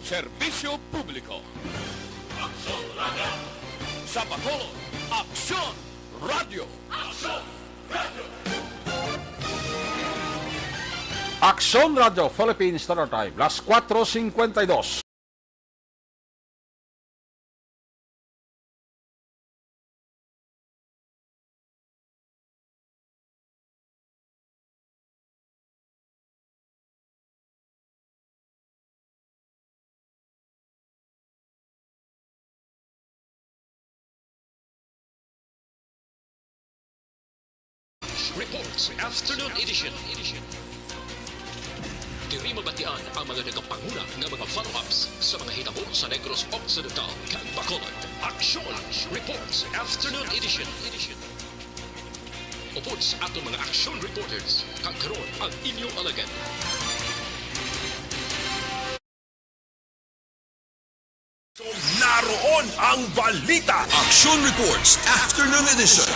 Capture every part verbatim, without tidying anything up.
Serbisyo publiko. Aksyon Radio. Sa Bacolod, Aksyon Radio. Aksyon Radio. Aksyon Radio Philippines Standard Time, las cuatro cincuenta y dos. Reports, Afternoon Edition. Diri mabatian ang mga nagapanguna nga mga follow-ups sa mga hitabo sa Negros Occidental kag Bacolod. Aksyon! Reports, Afternoon Edition. Upod sa aton mga aksyon reporters, kag karon ang inyo alagad. Naroon ang balita. Action Reports, Afternoon Edition.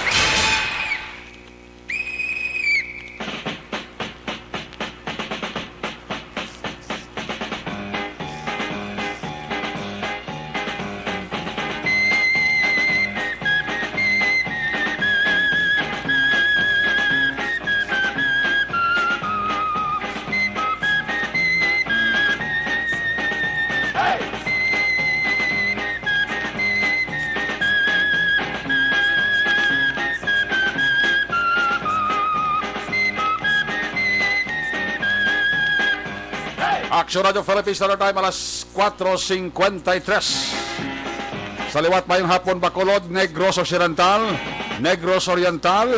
Action Radio Philippines, Standard Time, alas cuatro cincuenta y tres. Sa liwat, mayong hapon, Bacolod, Negros Occidental, Negros Oriental.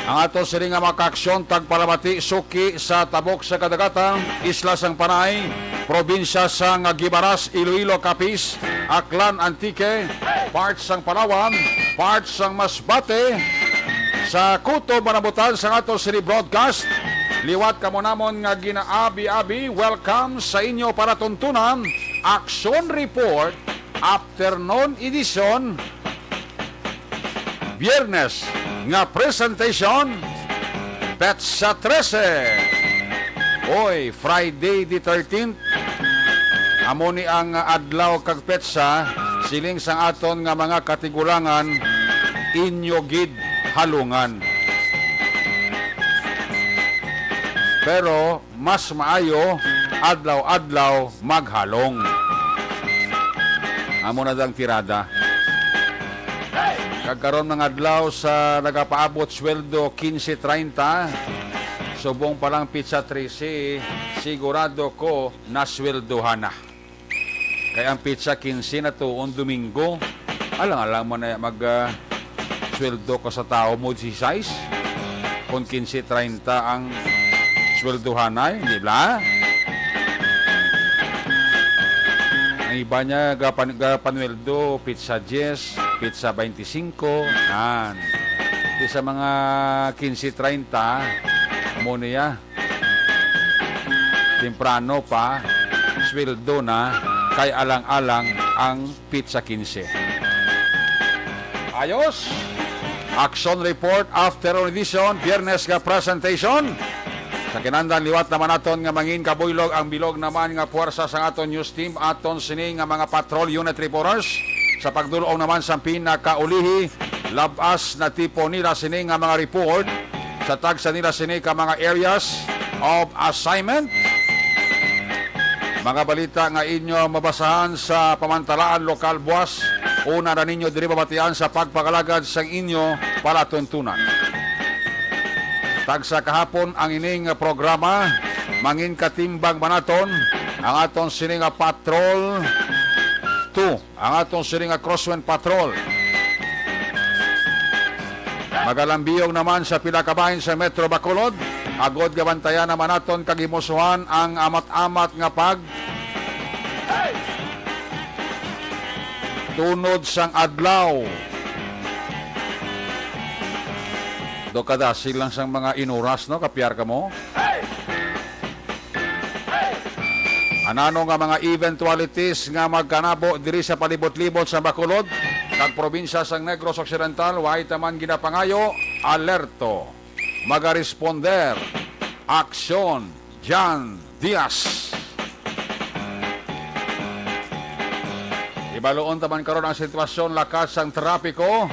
Ang ato sini nga mga kaaksyon, tagpalamati, suki sa tabok sa kadagatan, isla sang Panay, probinsya sang Guimaras, Iloilo, Capiz, Aklan, Antique, parts sang Palawan, parts sang Masbate, sa kutob nga nabutan sang ato sini broadcast. Liwat kamo namon nga ginaabi-abi, welcome sa inyo palatuntunan, Action Report, Afternoon Edition, Biyernes nga presentation, petsa trese. Oy, Friday the thirteenth. Amo ni ang adlaw kag petsa, siling sang aton nga mga katigulangan, inyo gid halungan. Pero mas maayo adlaw-adlaw maghalong. Amo na dang tirada. Kag karon mga adlaw sa nagapaabot sweldo quince treinta, subong pa lang pitsa trese, sigurado ko nasweldohan na. Kay ang pitsa quince na tuon Domingo, alang-alang man na mag, ah, sweldo ka sa tawo mo, disisais. Kung quince treinta ang sweldohanay, di ba? Ang iba niya gapan-, gapanweldo, pitsa diyes, pitsa baynte singko, yan. Di sa mga quince treinta, amo niya. Temprano pa, sweldo na, kay alang-alang ang pitsa quince. Ayos! Action Report, Afternoon Edition, Biyernes nga presentation. Sa kinahanglan, liwat naman naton nga mangin kabuylog ang bilog naman nga puwersa sang aton news team, aton sini nga mga patrol unit reporters. Sa pagdul-ong naman sa pinakaulihi, labas na tipo nila sini nga mga report sa tagsa nila sini ka mga areas of assignment. Mga balita nga inyo mabasahan sa pamantalaan lokal buwas, una na ninyo diri mabatian sa pagpangalagad sang inyo palatuntunan. Tagsa kahapon ang ining programa, mangin katimbang manaton ang aton sini nga Patrol two. Ang aton sini nga Crosswind Patrol. Magalambiyong naman sa pila ka bahin sa Metro Bacolod, agod nga bantayan naman naton kag himusuhan ang amat-amat nga pag tunod sang adlaw. Do ka dasil lang sang mga inuras, no? Kapiar ka mo? Anano nga mga eventualities nga magkanabo diri sa palibot-libot sa Bacolod kag probinsya sang Negros Occidental, way ta man ginapangayo, alerto. Magaresponder, Aksyon, John Diaz. Baluon ta man karon ang sitwasyon, lakat sang trapiko.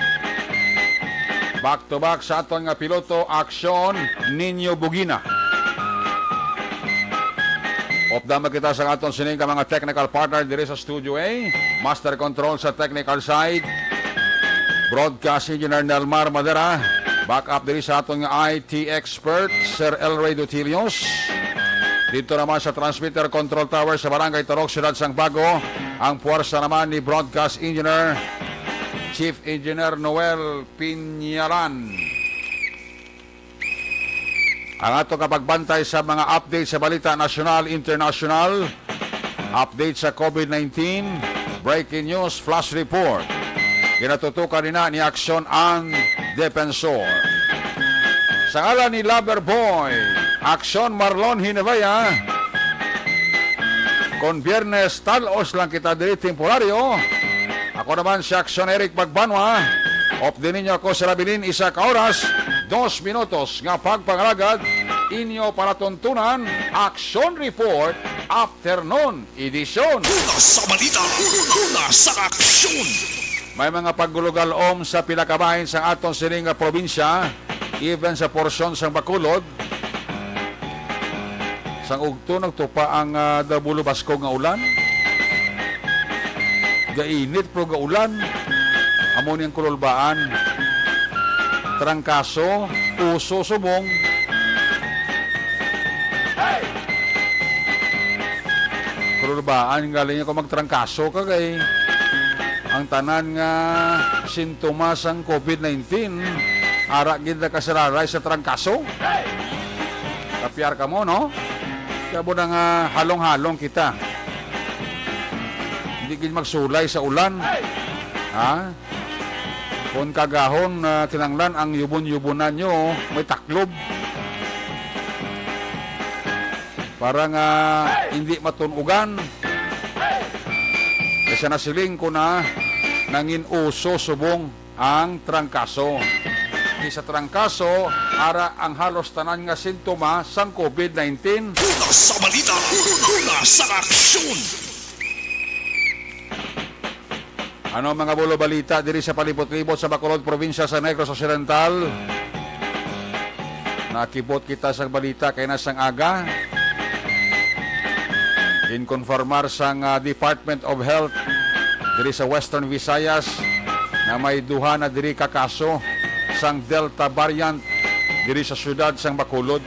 Back to back sa aton nga piloto, aksyon, Nino Bugina. Updan man kita sa aton sining ka mga technical partner diri sa Studio A. Master Control sa technical side, Broadcast Engineer Nelmar Madera. Backup diri sa aton nga I T expert, Sir Elray Dutilios. Dito naman sa transmitter control tower sa Barangay Tarok, Siyudad sang Bago, ang puwersa naman ni Broadcast Engineer, Chief Engineer Noel Piñalan. Ang ato nga pagbantay sa mga update sa balita nasyonal, internasyonal, update sa COVID nineteen, breaking news, flash report. Ginatutukan nina ni Aksyon ang Defensor. Sa ngalan ni Lover Boy, Aksyon Marlon Hinebea, kon Biyernes, tal-os lang kita diri temporaryo. Ako naman si Aksyon Eric Magbanwa. Updi ninyo ako sa labilin isa ka oras, dos minutos nga pagpangalagad. Inyo palatuntunan, Aksyon Report, Afternoon Edition. Una sa balita, una sa aksyon. May mga paggulugalom sa pila ka bahin sa aton sining nga probinsya, even sa porsyon sang Bacolod. Sang ugto nagtupa ang, ah, dabulo baskog nga ulan. Gainit pero gaulan. Amo ni ang kululbaan. Trangkaso, uso, subong. Kululbaan, galing ako magtrangkaso ka kay ang tanan nga sintomas sang COVID nineteen, ara gid nakasalaray sa trangkaso. Kapiar ka mo, no? Kaya mo na nga halong-halong kita. Hindi gid magsulay sa ulan. Ha? Kung kagahon, ah, kinanglan ang yubon-yubonan nyo, may taklob. Para nga hindi matunugan. Kaya siya nasiling ko na nangin uso subong ang trangkaso. Di sa trangkaso, ara ang halos tanan nga sintoma sang COVID nineteen. Una sa balita, una sa aksyon. Ano ang mga bulo balita diri sa palibot-libot sa Bacolod, probinsya sa Negros Occidental? Nakibot kita sa balita kay na sang aga. Ginkonfirmar sang, ah, Department of Health diri sa Western Visayas na may duha na diri ka kaso sang Delta variant diri sa siyudad sang Bacolod.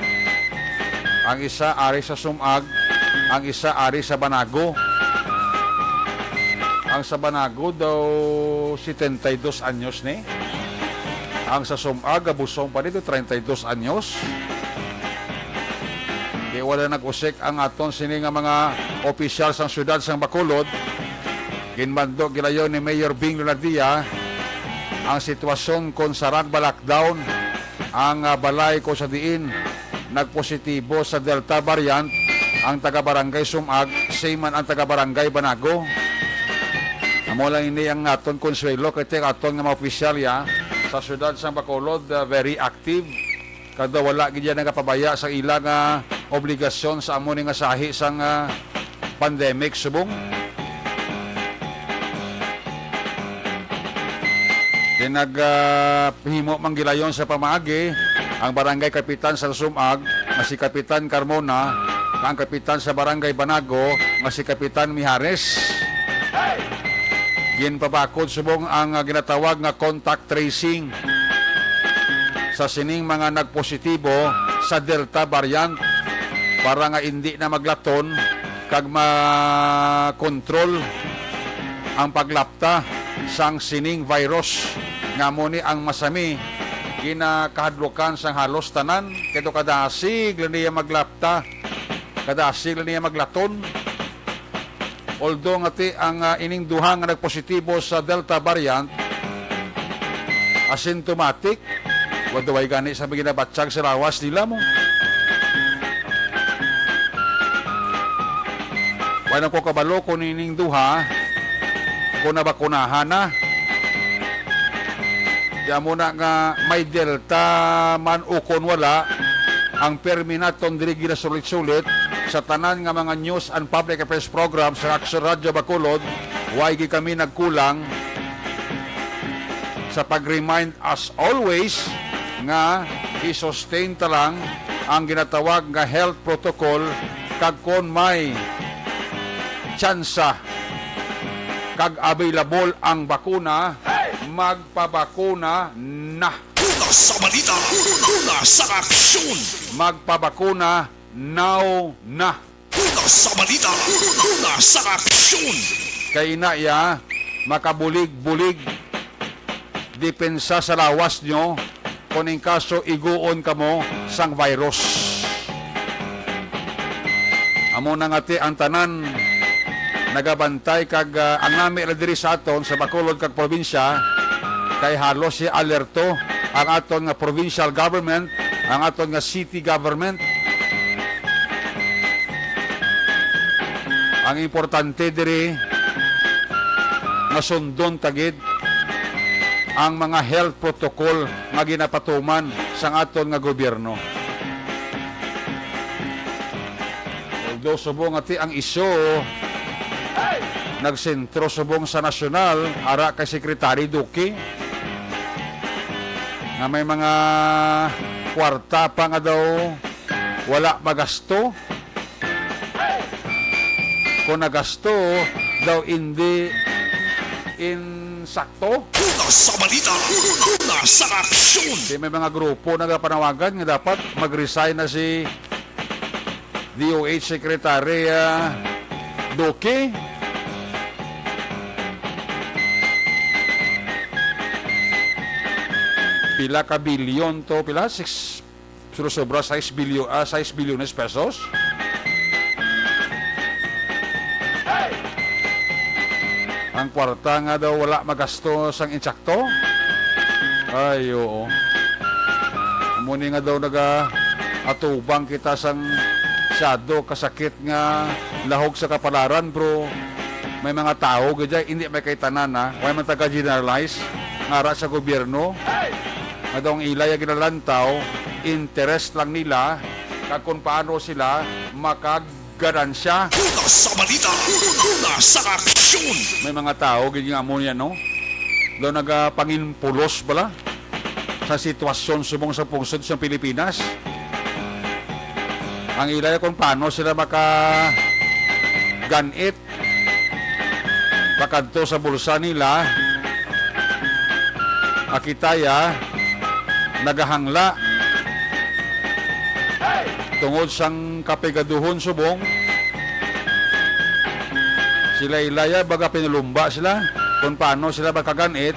Ang isa ari sa Sumag, ang isa ari sa Banago. Ang sa Banago daw setenta y dos anyos ni. Ang sa Sumag, abusong pa dito, treinta y dos anyos. Di wala nag-usik ang aton sini nga mga opisyal sang siyudad sang Bacolod. Ginbando gilayon ni Mayor Bing Lunardia ang sitwasyon kon sarang ba lockdown ang, ah, balay ko sa diin nagpositibo sa Delta variant ang taga-barangay Sumag, same man ang taga-barangay Banago. Amo lang ini ang aton konsuelo kay ti aton nga mga opisyal ya sa siyudad sang Bacolod, ah, very active. Kada wala gid yan nagapabaya sa ila nga obligasyon sa amo ni nga sahi sang, ah, pandemic subong. Di nag, ah, himo manggilayon sa pamaagi ang barangay kapitan sa Sumag nga si Kapitan Carmona, kag ang kapitan sa barangay Banago nga si Kapitan Mijares. Ginpabakod subong ang, ah, ginatawag nga contact tracing sa sining mga nagpositibo sa Delta variant para nga indi na maglaton kag makontrol ang paglapta sang sining virus nga amo ni ang masami ginakahadlukan sang halos tanan kay do kadasig lang niya maglapta, kadasig lang niya maglaton. Although nga ti ang, ah, ining duha nga nagpositibo sa Delta variant, asymptomatic, wa daw ay gani sa ginabatyag sa lawas nila mo. Wala ko kabalo kung ining duha kung nabakunahan na. Kaya mo na nga may Delta man o kon wala, ang permi naton diri ginasulit-sulit sa tanan nga mga news and public affairs program sa Aksyon Radyo Bacolod, Way gid kami nagkulang sa pag-remind, as always, nga i-sustain ta lang ang ginatawag nga health protocol, kag kon may tsansa kag available ang bakuna, magpabakuna na. Una sa balita, una sa aksyon. Magpabakuna now na. Una sa balita, una sa aksyon. Kay ina ya, makabulig-bulig depensa sa lawas nyo kon in kaso iguon kamo sang virus. Amo na nga ti ang tanan nagabantay kag, ah, ang nami la diri sa aton sa Bacolod kag probinsya, kay halos si alerto ang aton nga provincial government, ang aton nga city government. Ang importante diri nga sundon ta gid ang mga health protocol nga ginapatuman sang aton nga gobyerno. Although subong nga ti ang isyu nagsentro subong sa nasyonal, ara kay Secretary Duque, nga may mga kwarta pa nga daw wala magasto. Kung nagasto daw, hindi insakto. Una sa balita, una sa aksyon. Di may mga grupo nagapanawagan nga dapat mag-resign na si D O H Secretary, ah, Duque. Pila ka bilyon to? Pila? Six, sulosobra sais bilyo-, ah, sais bilyones pesos? Ang kwarta nga daw wala magasto sang insakto? Ay, oo. Amo ni nga daw nagaatubang kita sang syado kasakit nga lahog sa kapalaran, bro. May mga tawo gid, hindi may kay tanan, ha. Way man taga-generalize nga ara sa gobyerno nga daw ang ila ya ginalantaw, interest lang nila kag kung paano sila makaganansya. Una sa balita, una sa aksyon. May mga tawo gid nga amo niya, no? Daw nagapangimpulos bala sa sitwasyon subong sa pungsod sa Pilipinas. Ang ila ya kung paano sila makaganit pakadto sa bulsa nila, akitaya nagahangla tungod sang kapigaduhon subong. Sila ilaya baga pinulumba sila kung paano sila makaganit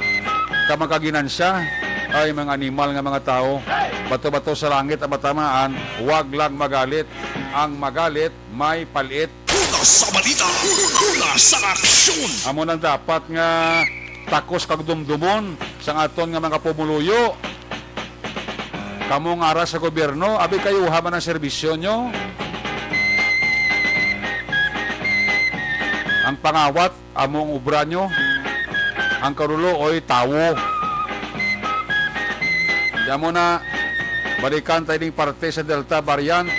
ka makaginansya. Ay, mga animal nga mga tawo, bato-bato sa langit ang matamaan, wag lang magalit. Ang magalit may palit. Una sa balita, una sa aksyon. Amo nang dapat nga takos kag dumdumon sang aton nga mga pumuluyo. Kamo nga ara sa gobyerno, abi kayuha man ang serbisyo nyo. Ang pangawat, amo ang obra nyo. Ang kalulo, oy, tawo. Di amo na, balikan tayo ning parte sa Delta variant.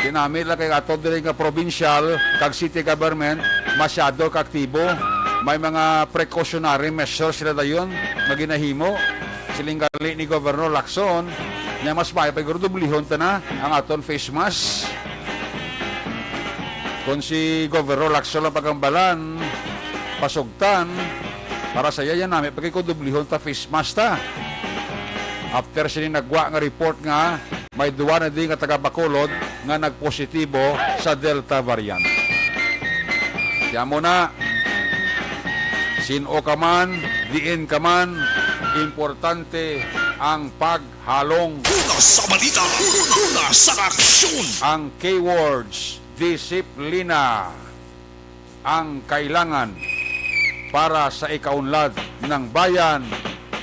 Kinami lang kay ato diri nga provincial kag city government masyado ka aktibo. May mga precautionary measures sila dayon nga ginahimo. Siling gali ni Governor Lacson, nga mas maayo pa siguro dublihon ta na ang aton face mask. Kung si Governor Lacson lang pagambalan, pasugtan, para sa iya, yan nami, pagkay kung dublihon ta face mask ta. After sini nagwa nga report nga may duwa na di nga taga Bacolod nga nagpositibo sa Delta variant. Kaya mo na, sin-o ka man, diin ka man, importante ang paghalong. Una sa balita, una sa aksyon. Ang keywords, disiplina ang kailangan para sa ikaunlad ng bayan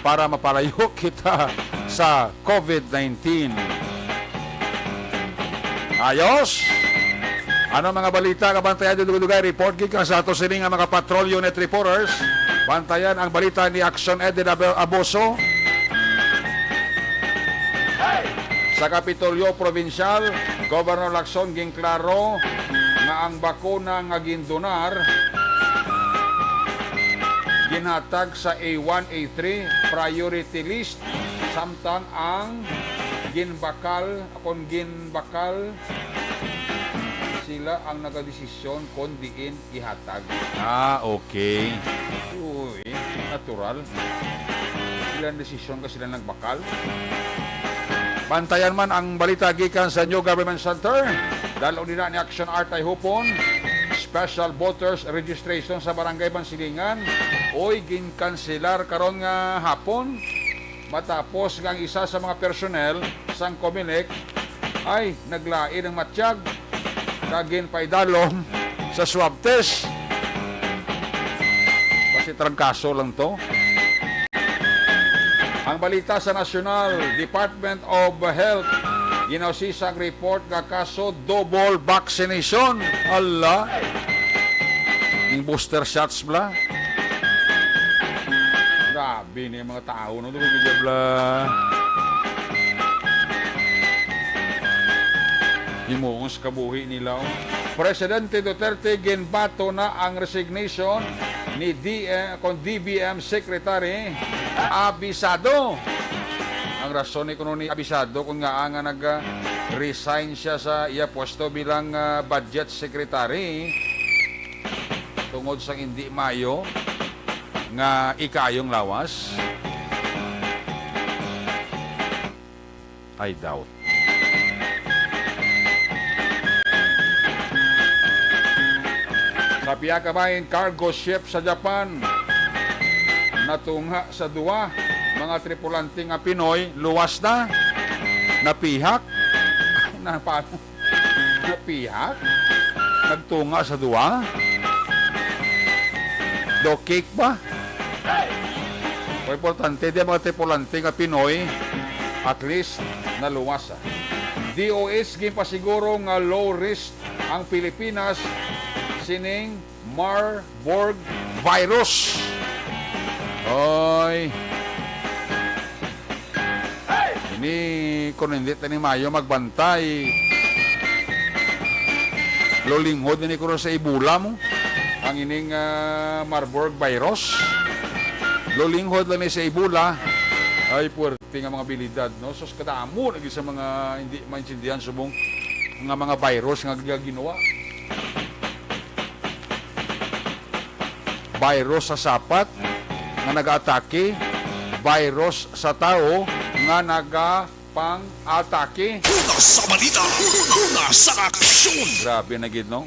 para mapalayo kita sa COVID nineteen. Ayos? Ano mga balita nga bantayan dugay-dugay? Report gikan sa ato sini nga mga patrol unit reporters. Bantayan ang balita ni Action Ed Abe-, Aboso. Sa Kapitolyo Provincial, Governor Lacson ginklaro nga ang bakuna nga gindonar ginhatag sa A one, A three priority list, samtang ang ginbakal, kon ginbakal, sila ang nagadesisyon kon diin ihatag. Ah, okay. Uy, natural. Sila ang desisyon kay sila nagbakal. Bantayan man ang balita gikan sa New Government Center. Dal-on nila ni Action Art Ay Hupon, special voters registration sa Barangay Bansilingan, uy, ginkanselar karon nga hapon, matapos nga ang isa sa mga personnel sang Comelec ay naglain ang matyag kag ginpaidalom sa swab test. Basi trangkaso lang to. Ang balita sa nasyonal, Department of Health ginausisa ang report nga kaso double vaccination. Ala. Ning booster shots bla. Grabe ni mga tao, no? Dugay bla. Himuon sa kabuhi nila, oh. Presidente Duterte ginbato na ang resignation ni D M, kon D B M Secretary Abisado. Ang rason ni kuno ni Abisado kung ngaa nga nag-resign siya sa iya pwesto bilang, ah, budget secretary tungod sa hindi maayo nga ikaayong lawas. I doubt. Sa pihak ka bahin, cargo ship sa Japan natunga sa duwa, mga tripulante nga Pinoy luwas na. Napihak. Ay, na, paano? Napihak? Nagtunga sa duwa? Do cake ba? O, importante, di ang mga tripulante nga Pinoy, at least, naluwas, ah. D O H ginpasiguro nga low risk ang Pilipinas sining Marburg virus. Oy. Ini, kung hindi tani maayo magbantay, lulinghod ini kuno sa Ebola mo. Ang ining, ah, Marburg virus. Lulinghod lang ni sa Ebola. Ay, puwerte nga mga abilidad, no? Sus, kadamo lagi sa mga hindi maintindihan subong nga mga virus nga gaginawa. Virus sa sapat nga nagaatake, virus sa tawo nga nagapang-atake. Una sa balita, una sa aksyon. Grabe na gid, no?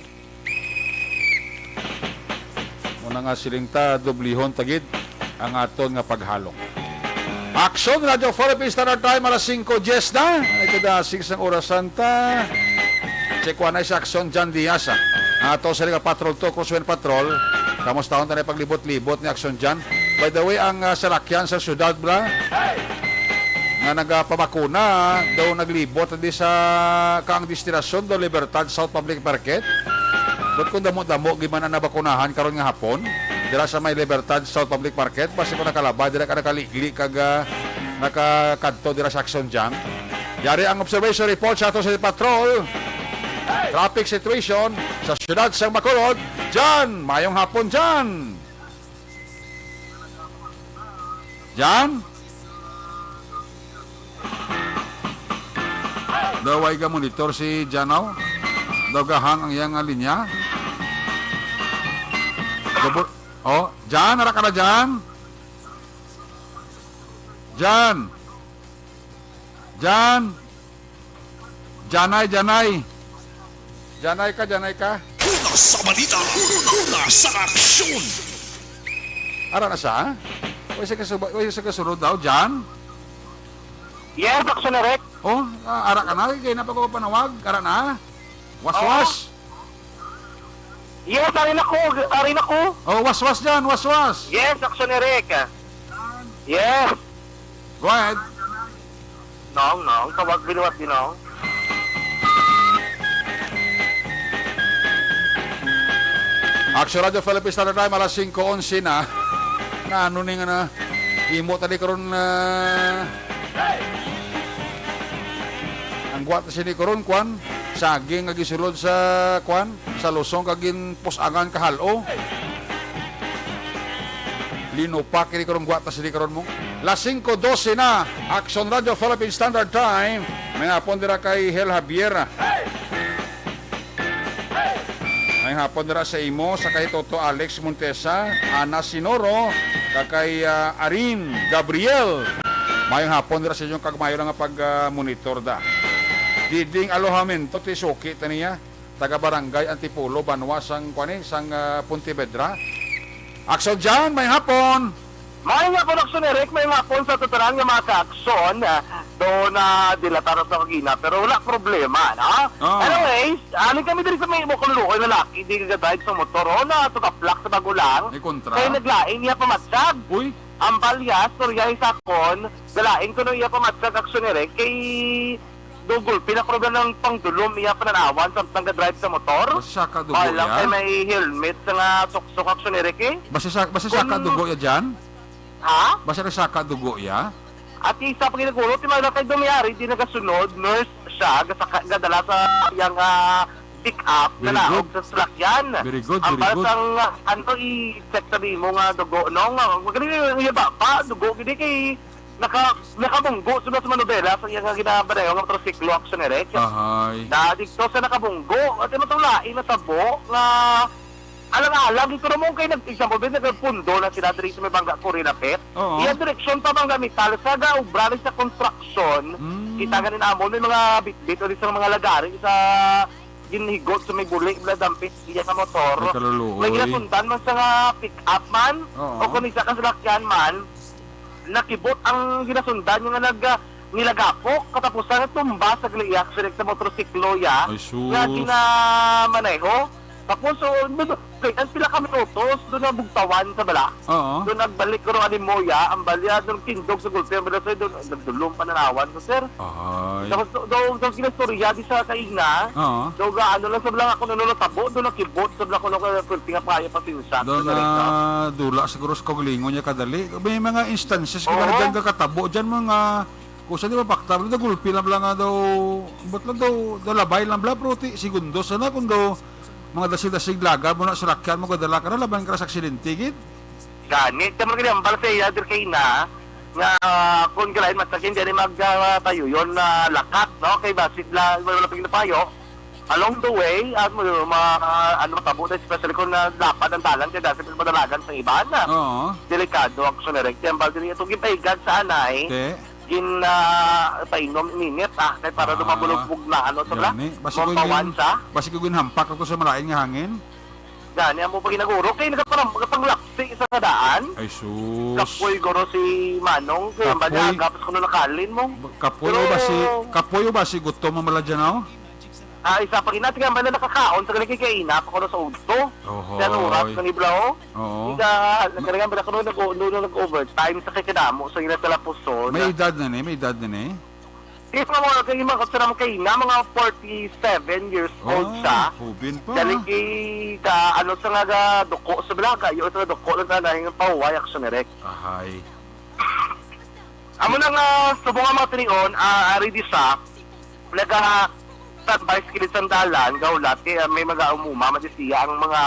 Muna nga siling ta, dublihon ta gid ang aton nga paghalong. Aksyon, Radyo Philippine Standard Time, alas singko diyes na. Ay, kadasig sang orasan ta. Check one ay si Aksyon Jan Diaz, ah. Ang ato sa Liga Patrol to, Crosswind Patrol. Kamustahon ta na paglibot-libot ni Aksyon Jan. By the way, ang, ah, salakyan sa syudad, bla, nga nagapabakuna, daw naglibot di sa kaang destinasyon daw Libertad South Public Market. But kung damo-damo, gid man ang nabakunahan karon nga hapon, dira sa may Libertad South Public Market, basi kung nakalaba, dira ka nakaligli kag, ah, nakakadto dira sa Aksyon Jan. Yari ang observation report sa ato sa Patrol. Traffic situation sa siyudad sa Bacolod. Jan, mayong hapon, Jan. Jan? Daw way ga monitor si Jan, oh. Daw gahang ang iyang, ah, linya. Double, oh, Jan, ara ka na, Jan? Jan? Jan? Janay, Janay. Janay ka, Janay ka. Una sa balita, una sa aksyon. Ara na sa? Way sa kasuba-, way sa kasunod daw, Jan? Yes, Aksyon Eric. Oh, ah, ara ka na, kay na pa ko panawag. Ara na. Waswas. Oo. Yes, ari na ko, ari na ko. Oh, waswas dyan, waswas. Yes, Aksyon Eric. Yes. Go ahead. Nong, nong, tawag binuhat din, nong. Aksyon Radyo Philippine Standard Time, alas singko onse na. Na ano ni nga na, imo tadi karon na, ang gwat sini karon, kwan, saging nga gisulod sa, kwan, sa lusong kag ginpus-angan kahal-o. Linupak ini karon, gwata sini karon mo. Las singko dose na, Action Radio Philippine Standard Time. May hapon dira kay Hel Javier. May hapon dira sa imo, sa kay Toto Alex Montesa, Ana Sinoro, kag kay, ah, Arin Gabriel. Mayong hapon dira sa inyong kagmayo lang nga pag, ah, monitor da. Diding Alojamento, ti suki ta niya. Taga Barangay Antipolo, banwa sang, kuan, eh, sang, ah, Pontevedra. Action John, may hapon. May nga production, Eric, may hapon sa tatanan nga mga ka-action. Ah, do na dilatar sa kagina, pero wala problema, no? Ah. Anyways, aling kami diri sa may Bukuluoy na laki, di nag-drive sa motor, o na tugaplak sa bago lang. May kontra? Kay naglain niya pamatsag. Uy. Ang balya, storya sa akon, galain ko nung iya pamatsag, action, Eric, kay do gulpi na ko ng pangdulom iya pananawan samtang ga-drive sa motor. Basi saka dugo Wala iya? Kay may helmet sa nga suksok, action, Eric, eh. Basi sa, basi saka Kung dugo iya dyan? Ha? Basi nagsaka dugo iya? At isa pa ginagulo, ti mga kay dumiyari, di nagasunod, nurse siya, gasaka, gadala sa iyang, ah, pick up, Very nalaog good. Sa salakyan. Very good, Ang very good. Sang, ah, ano, i-check sa mo nga dugo, no? Nga, magaling yung iya ba, pa, dugo, gini kay naka, nakabunggo sila sa manubela sa iyang ginabanay nga motorsiklo, action, Eric. Ahay. Na dito sa nakabunggo, at yung matulain na tabo nga alang-alang, ito naman kay nag-, example, ben, nagpundo na sila diri sa may Bangga Kurinapet. Oo. Iya direksyon pa Bangga Metal, sa gaubra ni sa construction, Mm. kita ganin amon, may mga bitbit o di sa mga lagari sa ginhigot sa may buli, wala dampit iya sa motor. Ay, kaluluoy. May ginasundan man sa nga pick-up man, Oo. O kung isa ka salakyan man, nakibot ang ginasundan niya nga nag-, ah, nilagapok, katapos nga tumba sa gliyak, sinek sa motorsiklo ya, Ay, sus. Nga ginamaneho. Tapos, so, dun, kay, ang pila ka minutos, doon na bugtawan sa bala. Oo. Doon nagbalik ko rin animoya, ang balya, doon tindog sa gulpi, ang balya, so, doon, nagdulong pananawan ko, sir. Ay. Tapos, do, do, do, kinastorya, di sa kaina. Oo. Do, ga, ano lang sa bala, ako na natabo, doon nakibot, sa bala, ko na, ko na, nga payo, pasensya, Doon sa na direkta. Dula siguro sa kaugalingon niya kadali. May mga instances, Oo. Kung dyan ka katabo, dyan mga, kung saan di ba, pakta, doon nagulpi lang bala nga daw, but lang daw, daw labay lang bala, pero ti, segundo, sana kung daw, mga dasig-dasig laga mo na, salakyan mo, kadala ka na, laban ka na sa aksidente, gid. Gani, tama gani ang bala sa iya, dir kay ina, nga, ah, kung galain, mas lagi, hindi mag, ah, tayo yun, na lakat, no? Kay basit la, wala, wala pag napayo. Along the way, at mo, ma, ano, matabo na, especially kung nalapad ang dalan, kaya dati madalagan sa iba na. Oo. Delikado ang sunirek. Kaya ang bala din itong gipaigad sa anay, Te? gin, ah, painom minit, ah, kay para Ah, dumabulog na, ano, to bala? Gani. Basi ko Mapawan gin-, sa? Basi ko ginhampak ako sa malain nga hangin. Gani, amo pa ginaguro, kay nagaparang-, nagapanglapsi sa kadaan. Ay, sus. Kapoy, guro, si Manong, kay Kapoy. Bali, agapos ko na nakalin mo. Kapoy Pero o ba si, kapoy o ba si gutom ang maladyan, oh? Ah, isa pa ginat, kaya bali nakakaon, sa galing kay kaina, pa ko na sa udto. Ohoy. Yan oras, ng ibla, oh. Oo. Hindi ka, nagkaringan ba na ko nag-, nag-, nag-overtime sa kay kadamo, sa ina talapuson. May edad na ni, may edad na ni. Yes, mga, kay mga, sa naman kay na, mga forty-seven years old Ah, siya. Hubin pa. Dali kay ka, ano, sa nga ga duko, sa bala, kayo, sa duko, lang na, na, yung pahuway, action direct. Ahay. Amo na nga, subong nga mga tinion, ah, ari di siya, naga standby sa kilid sang dalan, gahulat, kay, ah, may mga umuma, madisiya ang mga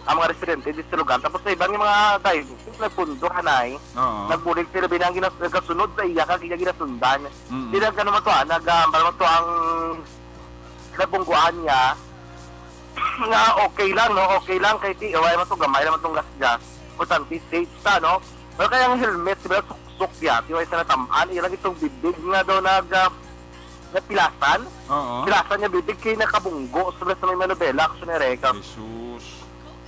ang mga residente di sa lugar. Tapos sa iban nga mga tayo, simple pundo, hanay. Oo. Nagbulig sila, binang ginas-, nagasunod sa iya, kag iya ginasundan. Mm-mm. Di na gano'n man to, ah, nag-, ah, ano man to ang nabungguan niya, nga okay lang, no? Okay lang kay ti, wala man to, gamay naman tong gas-gas. Importante, safe sa, no? Pero kaya ang helmet, sila suksok ya, ti, wala sa natamaan, ilang itong bibig nga daw nag-, ah, napilasan. Oo. Pilasan niya bibig kay nakabunggo sa, sa may manubela, action ni Reka. Jesus.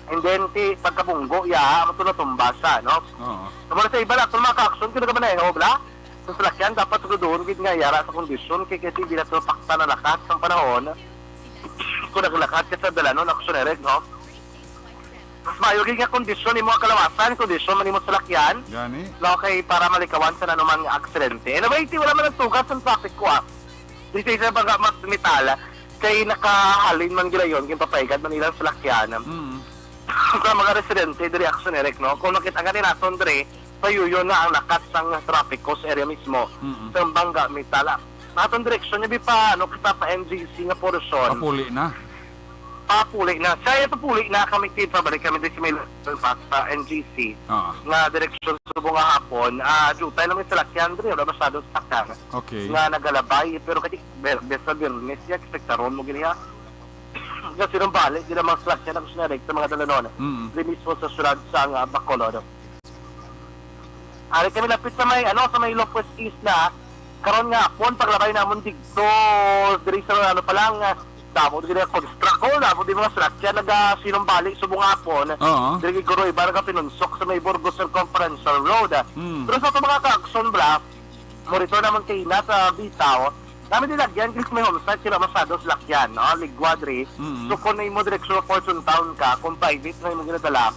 And then, ti, pagkabunggo, ya, amo to natumba siya, no? Oo. Sa mga sa iba na, kung mga ka-action, kung nagamaneho, bla? Sa salakyan, dapat siguraduhon gid nga yara sa kondisyon, kay kasi di na to paksa na lakas ng panahon. Kung naglakat ka sa dalanon, action ni Rek, no? Mas maayo gid nga kondisyon imo ang kalawasan, kondisyon man imo salakyan. Gani. No, kay para malikawan sa nanuman nga aksidente. Anyway, ti wala man nagtugas ang traffic ko, ah. Di sa isa baga mas metal, kay nakahalin man gilayon, ginpapaigad man ilang salakyan. Mm. Sa mga residente, diri action, Eric, no? Kung nakita ka ni naton diri, payuyo na ang lakat sang traffic ko sa area mismo. Mm. Sa Bangga, Mitala. Naton direksyon niya, bi pa, ano, kita pa N G C nga portion. Papuli na. Papuli na. Sa iya papuli na kami, Tin, pabalik kami diri sa may Luzon Park sa N G C. Ah. Nga direksyon subong nga hapon. Ah, jutay lang may salakyan diri, wala masyado salakyan. Okay. Nga nagalabay, pero kay Ber-, Bes sa Biyernes, ya, ekspektaron mo gini, ha? Kasi nung balik, di na mga salakyan ang sinarig sa mga dalanon. Mm. Diri mismo sa syudad sa, ah, Bacolod. Ari kami lapit sa may, ano, sa may Lopez East na. Karon nga hapon, paglabay namon dito, diri sa, ano pa lang, ah, damo diri ang construct. Oh, damo di mga salakyan nagasinumbalik subong hapon. Oo. Diri guro iba nagapinunsok sa may Burgos Circumferential Road. Hmm. Pero sa ato mga ka-action, bala, monitor namon kay ina sa bitaw. Kami di lagyan, Chris, may homesite sila masyado sa lakyan, no? Ligwa diri. Mm. So, kung imo direksyon sa Fortune Town ka, kung private na imong ginadala,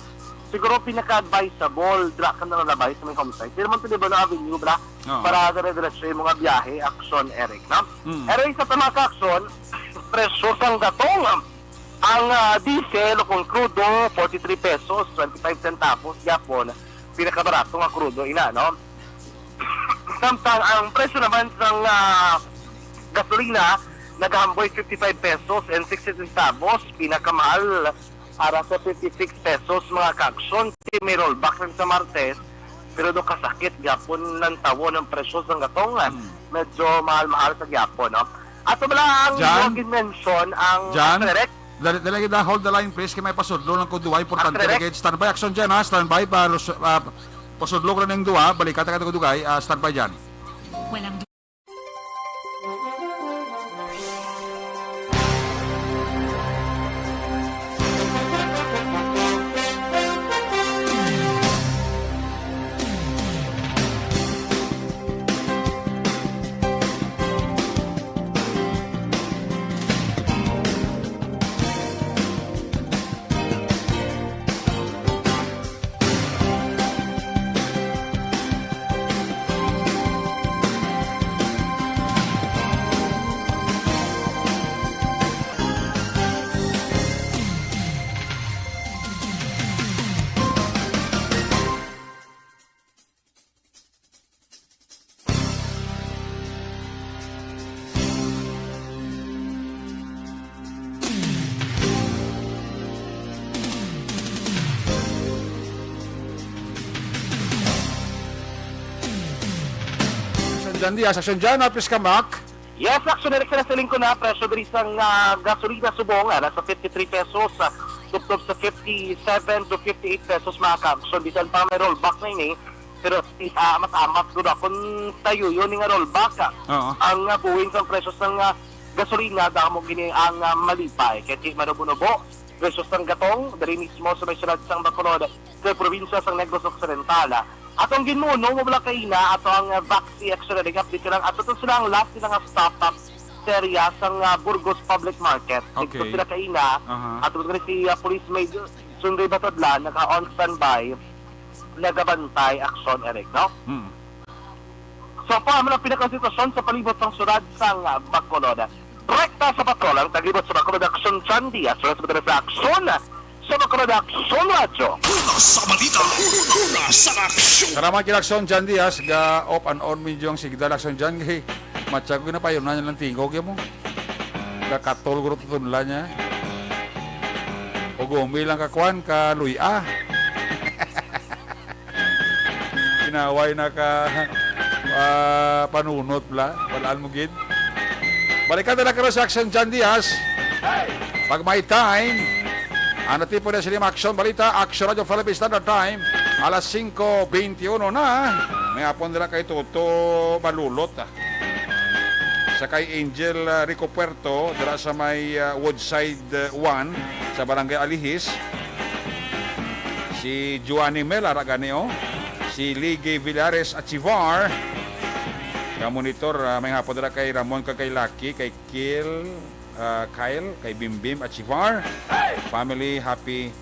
siguro pinaka-advisable, dira ka na labay sa may homesite. Diri man to, di ba, na avenue, bra? Oo. Para dire-diretso yung mga biyahe, action, Eric, no? Mm. Eric, sa tama ka, action, presyo sang gatong, ang, ah, diesel o kung crudo, forty-three pesos, twenty-five centavos, yapon, pinakabarato nga crudo, ina, no? Samtang ang presyo naman sang, ah, gasolina nagahamboy fifty-five pesos and sixty centavos, pinakamahal ara sa fifty-six pesos, mga ka-action. Kay may rollback rin sa Martes, pero do kasakit gyapon ang tawon ang presyo sang gatong, ah, Hmm. medyo mahal-mahal sa gyapon, no? Ato bala ang Jan? Yung mention ang Jan? Direct Dali, dali, da, hold the line, please. Kay may pasudlo lang ko duwa. Importante Action, lagi. Standby, action dyan, ha? Standby, pa, lus-, ah, pasudlo ko na ng duwa. Balikan ta ka dugay. Ah, standby dyan. Walang Action dyan, Diaz. Action dyan, ah, please come back. Yes, action, Eric, sa nasiling ko na, presyo diri sang, ah, gasolina subong, ah, nasa fifty-three pesos, ah, tubtob sa fifty-seven to fifty-eight pesos, mga ka-action. Bisan pa may rollback na ini, pero, ah, mas amat gud akong tayo yun nga rollback, ah. Oo. Ang, ah, buwing sang presyo sang, ah, gasolina, damo gini ang, ah, malipay. Kay di manubo-nubo, presyo sang gatong, diri mismo sa may syudad sang Bacolod, sa probinsya sang Negros Occidental. Atong ginmuno mo bala kaina, ato ang, ah, Vaxi Extra Daily Update lang. Ato to sila ang last nila nga stop, ah, sa area sang, ah, Burgos Public Market. Okay. Dito sila kaina. Aha. Ato to si, ah, Police Major Sunday Batodlan, naka on standby, nagabantay aksyon, Eric, no? Hmm. So, pa man ang pinakasitwasyon sa palibot sang syudad sang, ah, Bacolod. Rekta sa patrol ang taglibot sa Bacolod, Action John Diaz. Wala sa pagdala sa aksyon sa Bacolod, Action Radyo. Una sa balita, una sa aksyon. Salamat kay Action John Diaz, ga off and on medyo ang signal, Action John, kay matsyag ko na payo na nilang tingog, ya mo. Kakatol ko rin tunla niya. O gumi lang ka kwan, ka luya. Inaway na ka, ah, panunot bla. Walaan mo gid. Balikan na lang karon sa Action John Diaz. Pag may time, ang natipon na sila Action Balita, Action Radio Philippines Standard Time, alas singko beintiuno na. May hapon nila kay Toto Balulot, ah. Sa kay Angel, ah, Rico Puerto, dira sa may, ah, Woodside, ah, one, sa Barangay Alihis. Si Joanny Mel, ara gani, oh. Si Ligay Villares Achivar. Ka-monitor, ah, may hapon dira kay Ramon, kag kay Lucky, kay Kil, ah, Kyle, kay Bimbim Achivar. Family, happy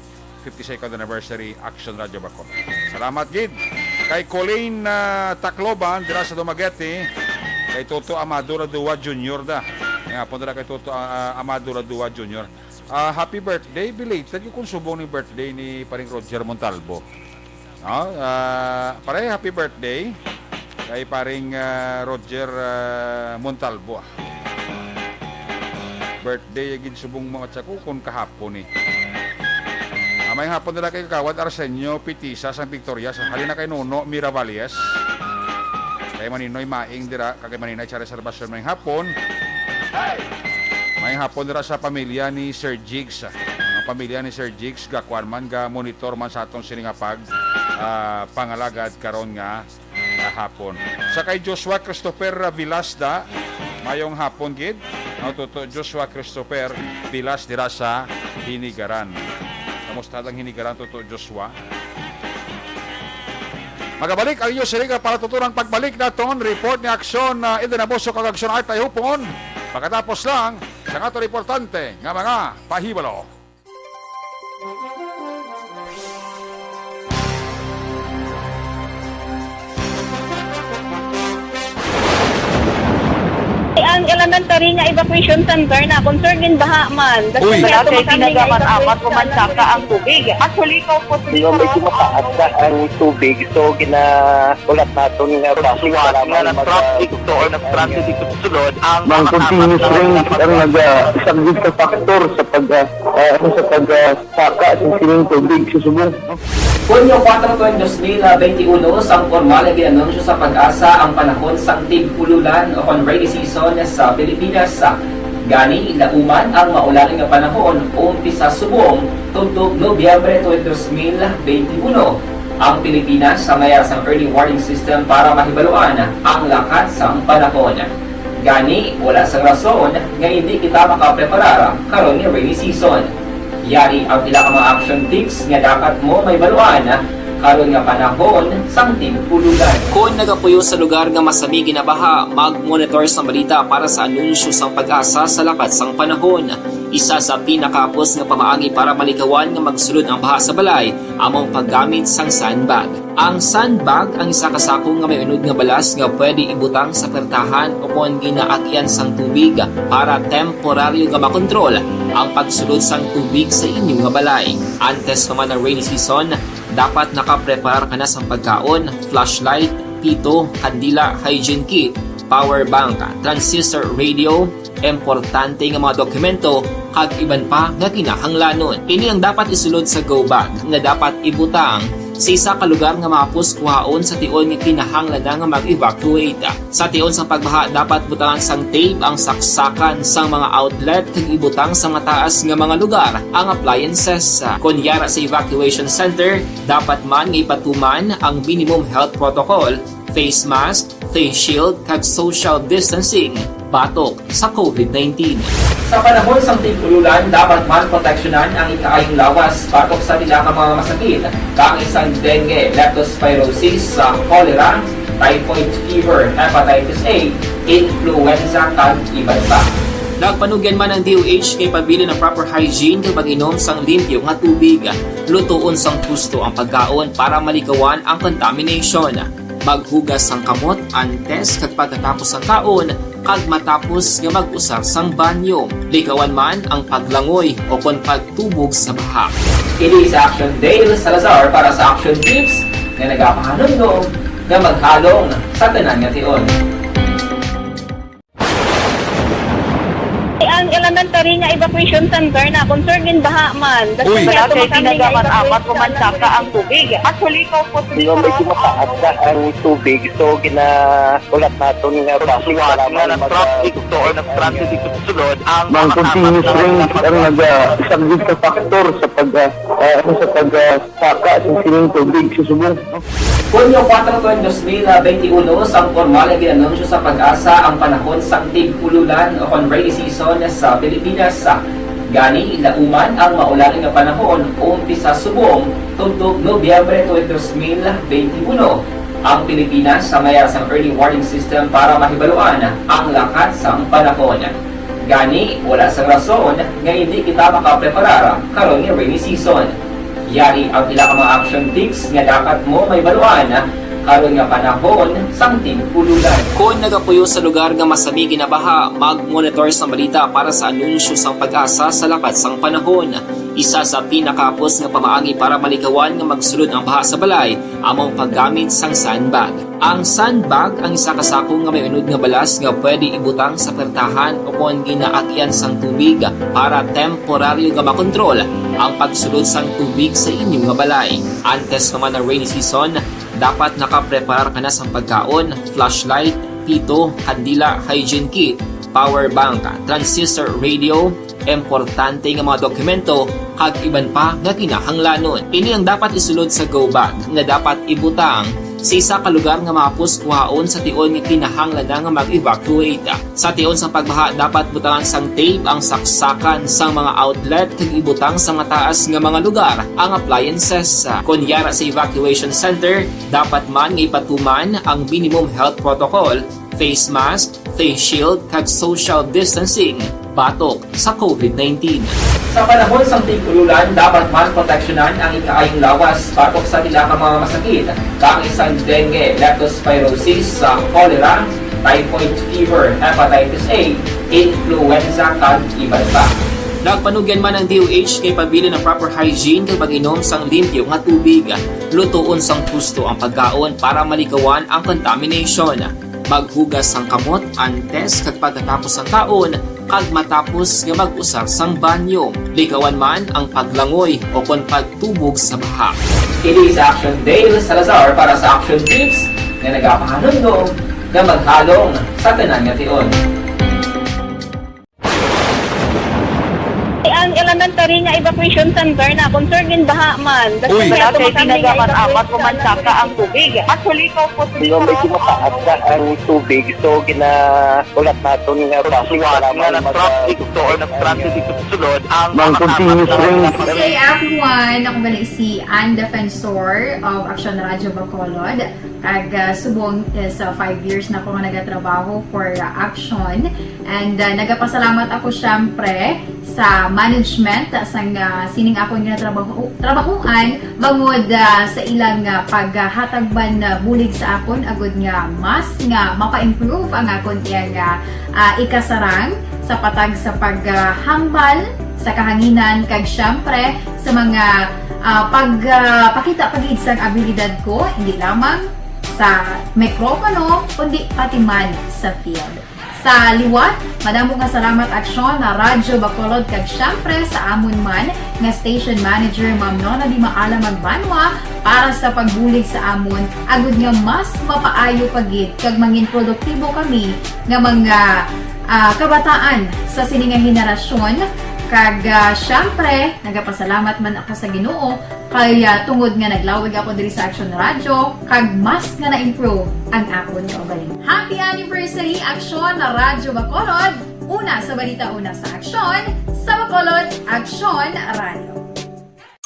fifty-second anniversary, Action Radio Bacolod. Salamat gid. Kay Colleen, ah, Tacloban, dira sa Dumaguete. Kay Toto Amado Ladua Junior da. May hapon dira kay Toto, ah, Amado Ladua Junior. Ah, happy birthday, belated ko kung subong ni birthday ni Paring Roger Montalbo. No? Ah, pare, happy birthday kay Paring, ah, Roger, ah, Montalbo, ah. Birthday gid subong mga tsakukon kahapon eh. Ah, may hapon nila kay Kagawad Arsenio Pitisa sang Victoria, sa halin na kay Nono Miravalles. Kay Maninoy Maing dira, kag kay Maninay Charis Salvacion may hapon. May hapon dira sa pamilya ni Sir Jigs. Ang pamilya ni Sir Jigs, gakuan man, ga monitor man sa aton sini nga pag, ah, pangalagad karon nga, ah, hapon. Sa kay Joshua Christopher Vilasta, mayong hapon gid. Ang tuto Joshua Christopher Vilas dira sa Hinigaran. Kamusta ang Hinigaran, tuto Joshua? Magabalik ang inyo siring nga palatutonan pagbalik naton. Report ni Aksyon, ah, Eden Amoso kag Aksyon Art Ayupon. Pagkatapos lang sa aton importante nga mga pahibalo. Ang elementary nga evacuation center na concern gin baha man. Uy. Wala kay ginagamit-amat o mansaka ang tubig. Actually, ikaw po, Di ba, medyo mataas na ang tubig, so gina-, ulat naton nga basi para nga mag-, nag-traffic to or nag-transit dito sa sulod ang Mang mga continuous tapat na rain ang naga-, isang big factor sa pag, ah, ah, ano, sa pag, ah, saka sa sining tubig sa subong. Hunyo kuwatro, dos mil benti uno, sang pormal nga gin-anunsyo sa PAGASA ang panahon sang tig-ululan o kon rainy season sa Pilipinas. Gani, lauman ang maulan nga panahon umpisa subong tubtob Nobyembre twenty, dos mil benti uno. Ang Pilipinas may ara sang early warning system para mahibaluan ang lakat sang panahon. Gani, wala sang rason nga indi kita makapreparar karon nga rainy season. Yari ang pila ka mga action tips nga dapat mo mahibaluan karon nga panahon sang tig-ululan. Kon nagapuyo sa lugar nga masami ginabaha, mag-monitor sang balita para sa anunsyo sang PAGASA sa lakat sang panahon. Isa sa pinakahapos nga pamaagi para malikawan nga magsulod ang baha sa balay amo ang paggamit sang sandbag. Ang sandbag ang isa ka sako nga may unod nga balas nga pwede ibutang sa pertahan o kon ginaagyan sang tubig para temporaryo nga makontrol ang pagsulod sang tubig sa inyo nga balay. Antes pa man ang rainy season, dapat nakapreparar ka na sang pagkaon, flashlight, pito, kandila, hygiene kit, power bank, transistor radio, importante nga mga dokumento, kag iban pa nga kinahanglanon. Ini ang dapat isulod sa go bag nga dapat ibutang sa isa ka lugar nga mahapos kuhaon sa tion nga kinahanglan na nga mag-evacuate. Sa tion sang pagbaha, dapat butangan sang tape ang saksakan sang mga outlet kag ibutang sa mataas nga mga lugar ang appliances. Kon yara sa evacuation center, dapat man nga ipatuman ang minimum health protocol, face mask, face shield, kag social distancing batok sa COVID nineteen. Sa panahon sang tig-ululan, dapat man proteksyonan ang ikaayong lawas batok sa pila ka mga masakit, kaangay sang dengue, leptospirosis, sa cholera, typhoid fever, hepatitis A, influenza, kag iban pa. Nagpanugyan man ang D O H nga ipabilin ang proper hygiene kag pag-inom sang limpyo nga tubig, lutoon sang husto ang pagkaon para malikawan ang contamination. Maghugas sang kamot antes kag pagkatapos sang kaon, kag matapos nga mag-usar sang banyo. Likawan man ang paglangoy o kon pagtubog sa baha. Ini si Action Dale Salazar para sa Action Tips nga nagapahanumdom nga maghalong sa tanan nga tion. Ang elementary nga evacuation center na concern gin baha man. Uy. Wala kay ginagamit-amat o mansaka ang tubig. Actually, ikaw po, di ba, medyo mataas na ang tubig, so gina-, ulat naton nga basi para nga mag-, nag-traffic to or nag-transit dito sa sulod ang mga continuous rain ang naga-, isang big factor sa pag, ah, ah, ano, sa pag, ah, saka sa sining tubig sa subong. Hunyo kuwatro, dos mil benti uno, sang pormal nga gin-anunsyo sa PAGASA ang panahon sang tig-ululan o kon rainy season sa Pilipinas. Gani, lauman ang maulan nga panahon umpisa subong tubtob Nobyembre twenty, dos mil benti uno. Ang Pilipinas may ara sang early warning system para mahibaluan ang lakat sang panahon. Gani, wala sang rason nga indi kita makapreparar karon nga rainy season. Yari ang pila ka mga action tips nga dapat mo mahibaluan Karon nga panahon sang tig-ululan. Kon nagapuyo sa lugar nga masami ginabaha, mag-monitor sang balita para sa anunsyo sang PAGASA sa lakat sang panahon. Isa sa pinakahapos nga pamaagi para malikawan nga magsulod ang baha sa balay amo ang paggamit sang sandbag. Ang sandbag ang isa ka sako nga may unod nga balas nga pwede ibutang sa pertahan o kon ginaagian sang tubig para temporaryo nga makontrol ang pagsulod sang tubig sa inyo nga balay. Antes pa man ang rainy season, dapat nakapreparar ka na sang pagkaon, flashlight, pito, kandila, hygiene kit, power bank, transistor radio, importante nga mga dokumento, kag iban pa nga kinahanglanon. Ini ang dapat isulod sa go bag nga dapat ibutang sa isa ka lugar nga mahapos kuhaon sa tion nga kinahanglan na nga mag-evacuate. Sa tion sa pagbaha, dapat butangan sang tape ang saksakan sang mga outlet kag ibutang sa mataas nga mga lugar ang appliances. Kon yara sa evacuation center, dapat man nga ipatuman ang minimum health protocol, face mask, face shield, kag social distancing batok sa covid nineteen. Sa panahon sang tig-ululan, dapat man proteksyonan ang ikaayong lawas batok sa pila ka mga masakit, kaangay sang dengue, leptospirosis, sa cholera, typhoid fever, hepatitis A, influenza, kag iban pa. Nagpanugyan man ang D O H kay pabilin ang proper hygiene kag pag-inom sang limpyo nga tubig. Lutoon sang husto ang pagkaon para malikawan ang contamination. Maghugas sang kamot antes kag pagkatapos sang kaon kag matapos nga mag-usar sang banyo. Likawan man ang paglangoy o kon pagtubog sa baha. Kini si Action Dale Salazar para sa Action Tips nga nagapahanumdom nga maghalong sa tanan nga tion. Ang elementary nga evacuation center na concern in baha man. Uy. Wala kay ginagaman apat o mansaka ang tubig. Actually, ikaw po sa Medyo mataas na ang tubig, so ginaulat naton nga basi nga lang nag-traffic to or nag-traffic ito sulod ang mga continuous rain. Good day, everyone. Ako gali si Ann Defensor of Action Radio Bacolod. Kag, ah, subong is, ah, five years na ko nga nagatrabaho for, ah, Action. And, ah, nagapasalamat ako, syempre, sa management sang, ah, sining akon nga trabaho, trabahuan bangod, ah, sa ilang, ah, paghatag man, ah, bulig sa akon agud nga mas nga mapa-improve ang akon iyang, ah, ah, ikasarang sa patag sa paghambal sa kahanginan kag, syempre, sa mga, ah, pag, ah, pakita pa gid sang abilidad ko, hindi lamang sa mikropono, kundi pati man sa field. Sa liwat, madamo nga salamat, Aksyon, na Radyo Bacolod, kag syempre sa amon man nga station manager, Ma'am Nona Di Maala Magbanwa, para sa pagbulig sa amon, agud nga mas mapaayo pa gid kag mangin produktibo kami nga mga, ah, kabataan sa sini nga henerasyon. Kag, ah, syempre, nagapasalamat man ako sa Ginoo kay, ah, tungod nga naglawig ako diri sa Action Radio, kag mas nga na-improve ang akon kaugalingon. Happy anniversary, Action Radyo Bacolod! Una sa balita, una sa aksyon, sa Bacolod, Action Radio.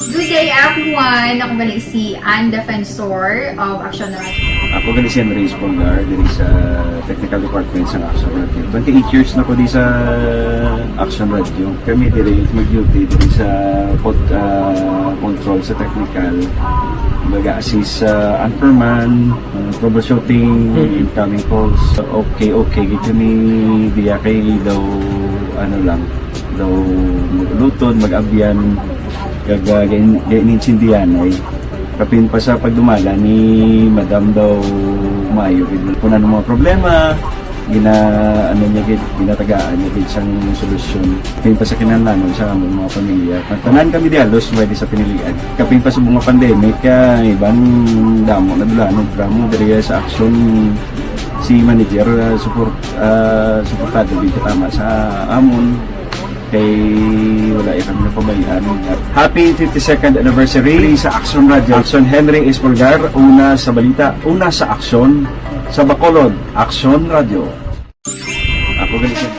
Good day, everyone! Ako gali si Ann Defensor of Action Radio. Ako gali si Henry Espolgar, diri sa technical department sa Action Radio. Twenty-eight years na ko di sa Action Radio. Kami diri mag-duty diri sa pod-, ah, control sa technical. Mag-assist sa anchorman, ah, troubleshooting, Mm. incoming calls. Okay, okay, gid kami diya kay daw, ano lang, daw mag-ulutod, mag-abyan, kag, ah, gain-, gainintindihan ay. Kapin pa sa pagdumala ni Madam daw maayo gid. Kung ano mga problema, gina-, ano niya gid, ginatagaan niya gid sang solusyon. Kapin pa sa kinahanglanon sa among mga pamilya. Ang tanan kami di halos may di sa pinilian. Kapin pa sa mga pandemic, ah, iban damo na dulanon, drama diri sa Action si manager, ah, support, ah, suportado gid katama sa amon. Kay wala iya kami napabayaan. Happy fifty-second anniversary sa Action Radio. Action Henry Espolgar, una sa balita, una sa aksyon, sa Bacolod, Action Radio. Ako gali siya.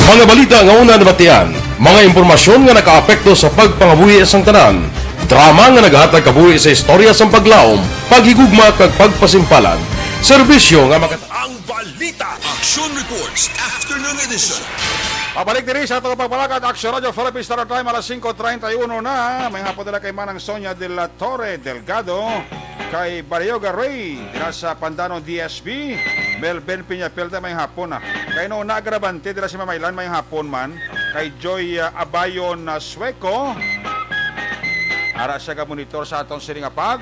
Mga balita nga una nabatian, mga impormasyon nga nakaapekto sa pagpangabuhi sang tanan, drama nga naghatag kabuhi sa istorya sang paglaom, paghigugma kag pagpasimpalan, serbisyo nga makat- Ang bal- Dita, Action Reports, Afternoon Edition. Pabalik diri sa atong pagpalakad, Action Radio Philippines Star Time, alas singko treinta y uno na. May hapon nila kay Manang Sonia de la Torre Delgado, kay Barrioga Ray, dira sa Pandanon D S B, Melvin Peñapelda, may hapon na. Kay Nona Agravante, dira sa Mamaylan, may hapon man. Kay Joy, ah, Abayon, ah, Sueco, ara siya ga-monitor sa aton sining nga pag,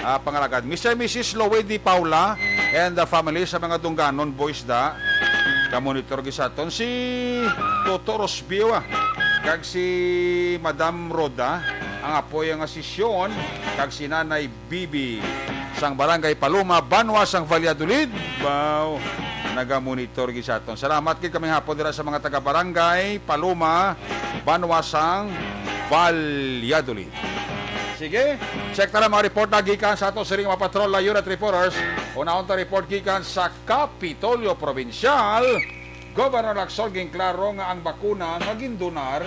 ah, pangalagad. Mister and Missus Loe Di Paula and the family sa mga Dungganon Boys da. Ka-monitor gid sa aton si Toto Rosbio, ah, kag si Madam Roda, ang apoy nga si Sion, kag si Nanay Bibi sang Barangay Paloma, Banwa sang Valladolid. Wow, naga-monitor gid sa aton. Salamat gid kami hapon dira sa mga taga Barangay Paloma, Banwa sang Valladolid. Sige, check ta na mga report na gikan sa ato siring mga patrol, unit reporters. Unahon ta report gikan sa Kapitolyo Provincial. Governor Lacson ginklaro nga ang bakuna nga gindonar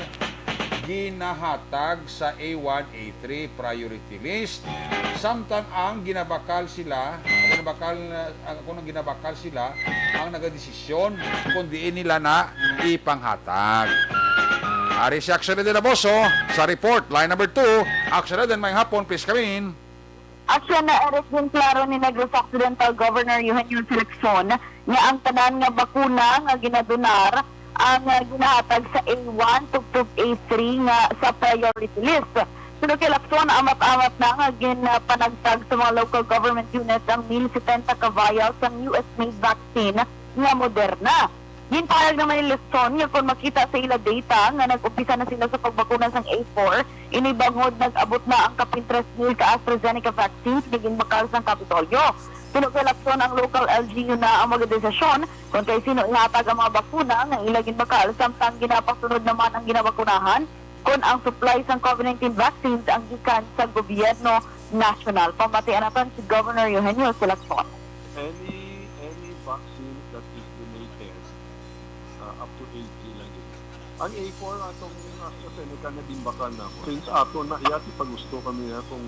ginahatag sa A one, A three priority list, samtang ang ginabakal sila, ang ginabakal, ang, kung ang ginabakal sila ang nagadesisyon kung diin nila na ipanghatag. Ari si Action Eden Aboso sa report. Line number two, Action Eden, may hapon, please come in. Action na Eric, ginklaro ni Negros Occidental Governor Eugenio Lacson nga ang tanan nga bakuna nga ginadonar ang, ah, ginahatag sa A one tubtob A three nga sa priority list. Suno kay Lacson, amat-amat na nga ginpanagtag sa mga local government units ang mil setenta ka vial sang U S made vaccine nga Moderna. Ginpahayag naman ni Lacson nga kon makita sa ila data nga nag-umpisa na sila sa pagbakuna sang A four, ini bangod nag-abot na ang kapin tres mil ka AstraZeneca vaccines nga ginbakal sang Kapitolyo. Suno kay Lacson, ang local L G U na ang magadesisyon kon kay sino ihatag ang mga bakuna nga ila ginbakal, samtang ginapasunod naman ang ginabakunahan kon ang supply sang COVID nineteen vaccines ang gikan sa gobyerno nasyonal. Pamatian naton si Governor Eugenio Lacson. Any, any vaccine that is donated, uh, up to A three lang yun. Ang A four atong AstraZeneca na ginbakal na ako. Since ato na iya, ipagusto kami na kung,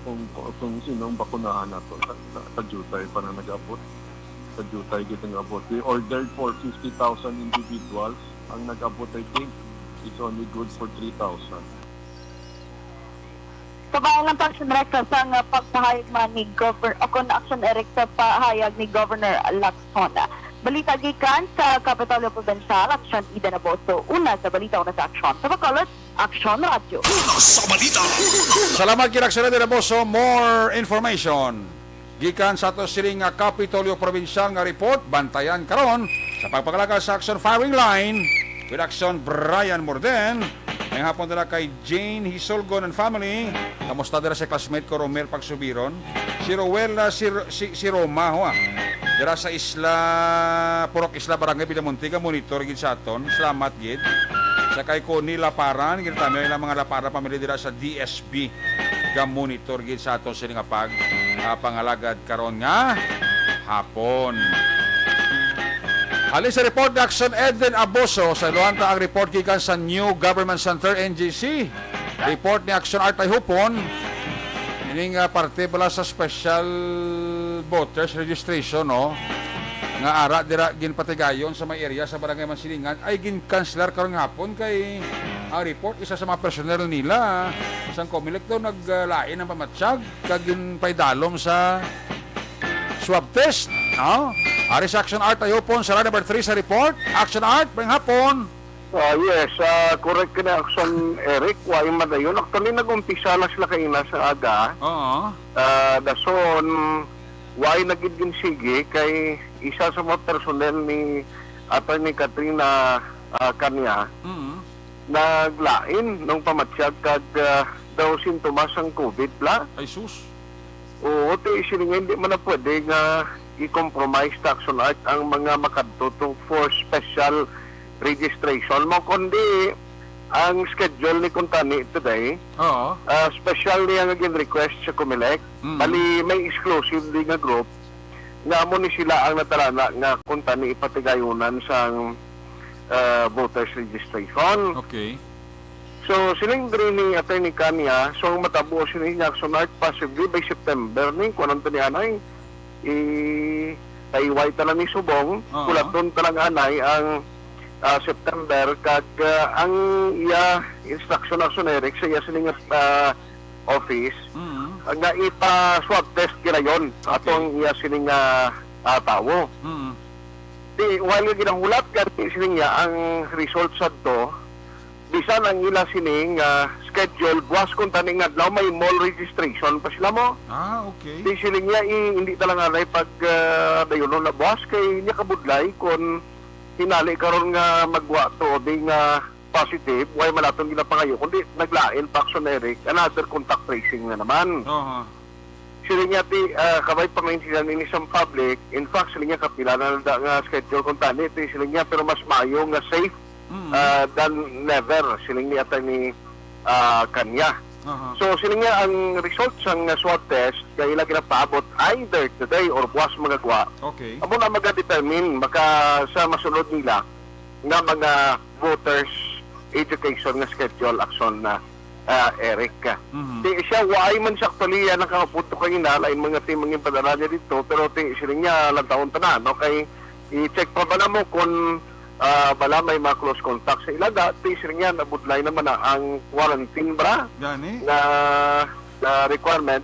kung, kung sinong bakunahan nato. Sa, sa, sa jutay pa na nag-abot. Sa jutay kita nga abot. We ordered for fifty thousand individuals. Ang nag-abot, I think, is only good for three thousand. Sa bayan lang, Action Rex, sa nga pagpahayag man ni Governor, o kon Action Eric, sa pahayag ni Governor Lacson. Balita gikan sa Kapitolyo Provincial, Action Eden Aboso. Una sa balita, una sa aksyon. Sa Bacolod, Action Radio. Una sa balita. Salamat kay Action Eden Aboso. More information gikan sa ato siring nga Kapitolyo Provincial nga report. Bantayan karon sa pagpangalaga sa Action Firing Line with Action Brian Morden. May hapon dira kay Jane Hisolgon and family. Kamusta dira sa classmate ko, Romel Pagsubiron? Si Roel, ah, si, si, si Roma, ho, ah. Dira sa Isla, Purok Isla, Barangay Villamonte, ga-monitor gid sa aton. Salamat gid. Sa kay Connie Laparan, ginatamyo ilang mga Laparan pamilya dira sa D S B. Ga-monitor gid sa aton sini nga pag, ah, pangalagad karon nga hapon. Halin sa report ni Action Eden Aboso, sa iluhan ta ang report gikan sa New Government Center, N G C. Report ni Action Art Ayhupon. Ining, ah, parte pala sa special voters registration, no? Nga ara dira ginpatigayon sa may area sa Barangay Mansilingan ay ginkanselar karong hapon kay ang report isa sa mga personnel nila sang Comelec daw naglain ang pamatsyag kag ginpaidalom sa swab test, no? Ari sa Action Art Ayhupon sa line number three sa report. Action Art, mayong hapon. Ah, yes, ah, correct ka na, Action Eric. Wa yung madayon. Actually, nag-umpisa na sila kaina sa aga. Oo. Ah, dason, wa na gid ginsigi kay isa sa mga personnel ni Attorney Katrina, ah, Kanya, Mm. naglain nung pamatsyag kag, ah, daw sintomas sang COVID la. Ay, sus. Oo, ti, siling nga hindi man na pwede nga i-compromise ta, Action Art, ang mga makadto to for special registration mo, kundi ang schedule ni kuntani today, Oo. ah, special niya nga gin-request sa Comelec. Mm. Bali, may exclusive di nga group nga amo ni sila ang natalana nga kuntani ipatigayunan sang, ah, voters registration. Okay. So, siling diri ni Attorney Kanya, so ang matabo sini ni Action Art, possibly by September ni, kung anong tani anay, i-, Kay way tanan ni subong, Oo. Hulaton ta lang anay ang, ah, September, kag, ah, ang iya instruction, Action Eric, sa iya sining, ah, office, Mm. nga ipa-swab test ginayon. Okay. Atong iya sining, ah, ah, tawo. Mm. Di, while nga ginahulat gani sining iya ang result sadto, bisan ang ila sining, ah, schedule, buwas kuntani nga adlaw may mall registration pa sila mo. Ah, okay. Di siling niya, i-, hindi talaga na pag, ah, dayunon na buwas kay niya kabudlay kung hinali karon nga magwa to di nga positive, way man naton ginapangayo, kundi naglain pa, Action Eric, another contact tracing na naman. Aha. Siling niya, ti, ah, kabay pa maintindihan ini sa public. In fact, siling niya, kapila na nanda nga schedule kung tani, ti, siling niya, pero mas mayo nga safe, Mm. ah, than never, siling ni Attorney, ah, Kanya. Aha. So, siling niya, ang result sang swab test, kay ila ginapaabot either today or buwas magagwa. Okay. Amo na magadetermine, maka, sa masunod nila, nga mga voters education nga schedule, Action na, ah, Eric. Mhm. Ti siya, waay man siya actually, ah, nakapunto kay ina, lain mga team ang ginpadala niya dito, pero ti, siling niya, lantawon ta na, no? Kay i-check pa ba namo kung, ah, bala may mga close contact sa ilaga, ti, siling niya, nabudlay naman na ang quarantine, bra, Gani? na, na requirement.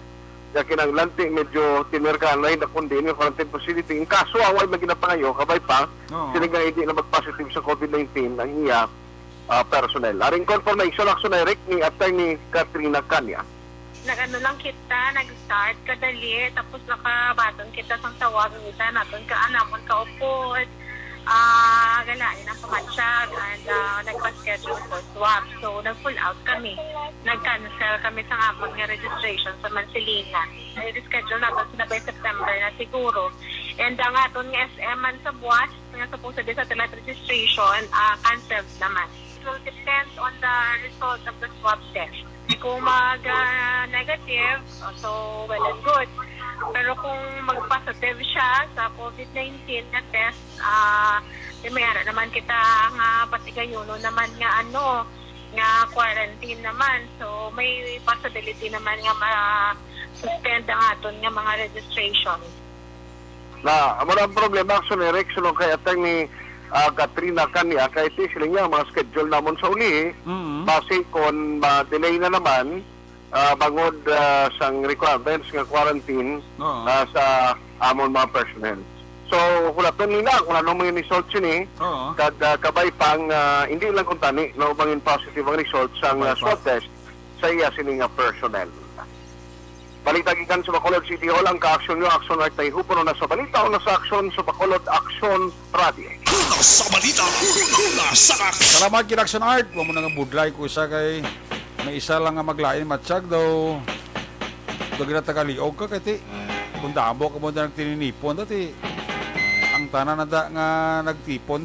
Kaya kinahanglan, ti, medyo tinirkahan na yun, kundi yung quarantine facility. Ang kaso, away na ginapangayo, kabay pa, Oo. sila nga hindi na mag-positive sa covid nineteen ang iya, ah, personnel. Aring confirmation, Action Eric, ni Attorney Katrina Kanya. Nag-ano lang kita, nag-start kadali, tapos nakabaton kita sang tawag, kita naton ka anamon kaupod. Ah, galain ang pamatsyag, and, ah, nagpa-schedule for swab. So, nag-pull out kami. Nag-cancel kami sa amon nga registration sa Mansilingan. I-reschedule naton sila by September na siguro. And ang aton nga S M man sa buwas, nga supposedly satellite registration, ah, canceled naman. It will depend on the result of the swab test. Kung mag, ah, negative, so well and good. Pero kung mag-positive siya sa covid nineteen na test, ah, di may ara naman kita nga patigayunon naman nga ano, nga quarantine naman. So may possibility naman nga ma-suspend ang aton nga mga registration. Na, amo na ang problema, Action Eric, sulong kay Attorney, ah, Katrina Kanya, kay ti sila niya ang mga schedule namon sa uli, Mm. base kon ma-delay na naman, ah, bangod, ah, sang requirements nga quarantine, Oo. ah, sa amon mga personnel. So, hulaton nila kung ano may result sini, Oo. kag, ah, kabay pang, ah, hindi lang kung tani, no, bangin positive ang result sa, Kabay ah, pa. swab test sa iya sini nga personnel. Balita gikan sa Bacolod City Hall, ang ka-aksyon nyo, Action Art na ihupon na sa balita o na sa aksyon sa Bacolod Aksyon Radio. Una sa balita, una sa aksyon. Salamat, Kid Action Art. Wa mo na nga budlay ko isa kay may isa lang nga maglain, matsyag daw. Ito gina tagaliog ka, kay ti, kung damo ka mo na nagtininipon, dati, ang tanan na da nga nagtipon.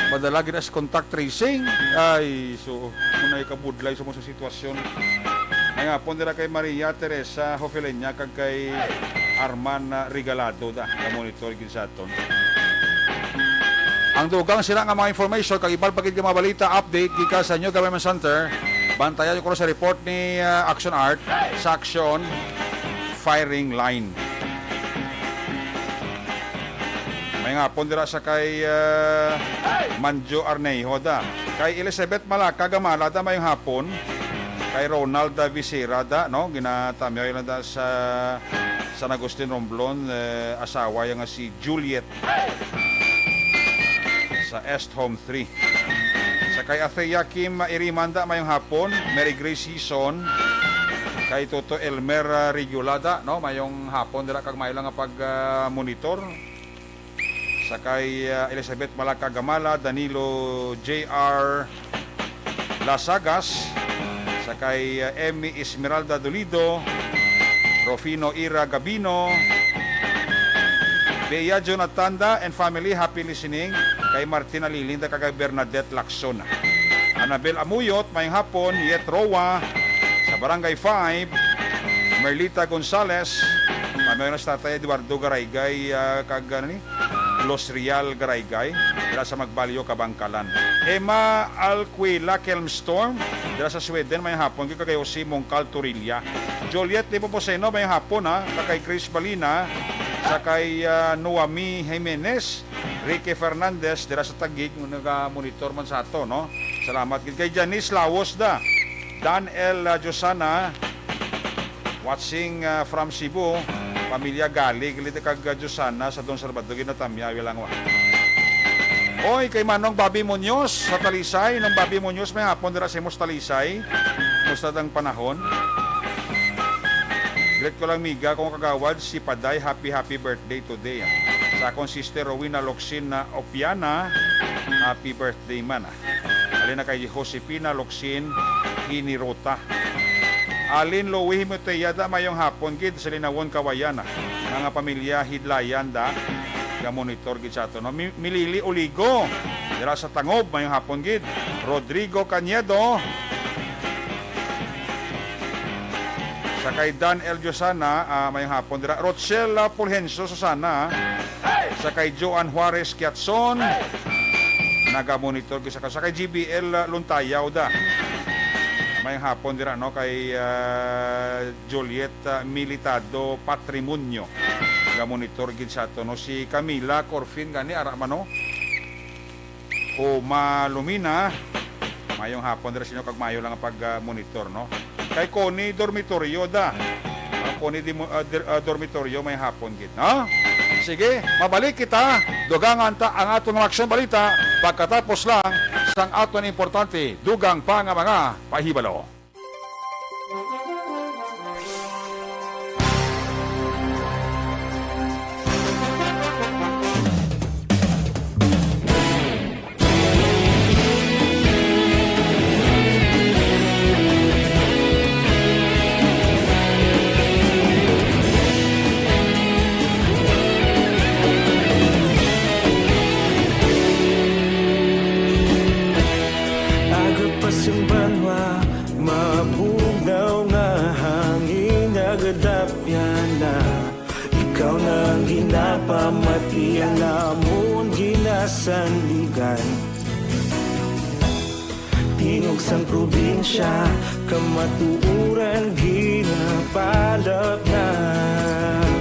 Madala gina sa contact tracing. Ay, so, muna ikabudlay sa mga sitwasyon. May hapon dira kay Maria Teresa Hofeleña kag kay Arman, ah, Regalado da, nga monitor gid sa aton. Ang dugang sila nga mga information kag iban pa gid nga mga balita, update gikan sa New Government Center. Bantayan niyo ko sa report ni, ah, Action Art sa Action Firing Line. May nga hapon dira sa kay, ah, Manjo Arnejo da. Kay Elizabeth Malaka Gamala da, may hapon. Kay Ronald da Visera da, no? Ginatamyoy lang da sa San Agustin Romblon, eh, asawa ya nga si Juliet sa Est Home three. Sa kay Athea Kim Irimanda, mayong hapon. Mary Grace Hison. Kay Toto Elmer, ah, Regulada, no? Mayong hapon dira kag may lang nga pag, ah, monitor. Sa kay, ah, Elizabeth Malaka Gamala, Danilo J R Lasagas, sa kay, ah, Emmy Esmeralda Dolido, Rufino Ira Gabino, Bea Jonathan da and family, happy listening. Kay Martin Alilinda kag kay Bernadette Lacson. Anabel Amuyot, mayong hapon, Yet Roa, sa Barangay five, Merlita Gonzales, kami na sa Tatay Eduardo Garaygay, ah, kag, ano ni, Los Real Garaygay, dira sa Magbalyo, Kabangkalan. Emma Alquila Kelmstorm, dira sa Sweden, mayong hapon, kay kagayo si Mongkal Torilla. Juliet Lipoposeno, mayong hapon, ha, kag kay Chris Balina, Sa kay, ah, Noami Jimenez, Ricky Fernandez, dira sa Taguig, nga naga-monitor man sa ato, no? Salamat gid kay Janice Lawos da. Dan L, ah, Josana, watching, ah, from Cebu. Pamilya Gali, gali kag, ah, Josana sa Don Salvador, ginatamya, awi lang wa. Oy, kay Manong Bobby Muñoz sa Talisay. Nang Bobby Muñoz, may hapon dira sa imo sa Talisay. Kumusta ang panahon? Greet ko lang, miga, kong kagawad, si Paday, happy, happy birthday today, ah. Sa akong sister Rowena Locsin na Opiana, happy birthday man, ah. Alin na kay Josefina Locsin Hinirota. Alin Louis Himoteyada, mayong hapon gid sa Linawon, Kawayan, ah. Mga pamilya Hidlayan da, ga-monitor gid sa ato, no? Mi-, Milili Oligo, dira sa Tangob, mayong hapon gid. Rodrigo Cañedo, sa kay Dan L Josana, ah, mayong hapon dira. Rochelle, ah, Fulgencio Susana, sa kay Joan Juarez Kiatson, naga-monitor gid sa, sa kay G B L, ah, Luntayaw da. Mayong hapon dira, no, kay, ah, Juliet, ah, Militado Patrimonio. Naga-monitor gid sa ato, no, si Camila Corfin gani, ara man, no? O Malumina, mayong hapon dira sa inyo kag maayo lang ang pag, ah, monitor, no? Kay Connie Dormitorio da. Ah, Connie di mo-, ah, dir-, ah, Dormitorio, may hapon gid, no? Sige, mabalik kita. Dugangan ta ang aton mga aksyon balita pagkatapos lang sang aton importante, dugang pa nga mga pahibalo. Aga pa sing banwa, mabugnaw nga hangin nagadapyan na. Ikaw na ang ginapamati, ang amon ginasandigan. Tingog sang probinsya, kamatuoran ginapalapnag.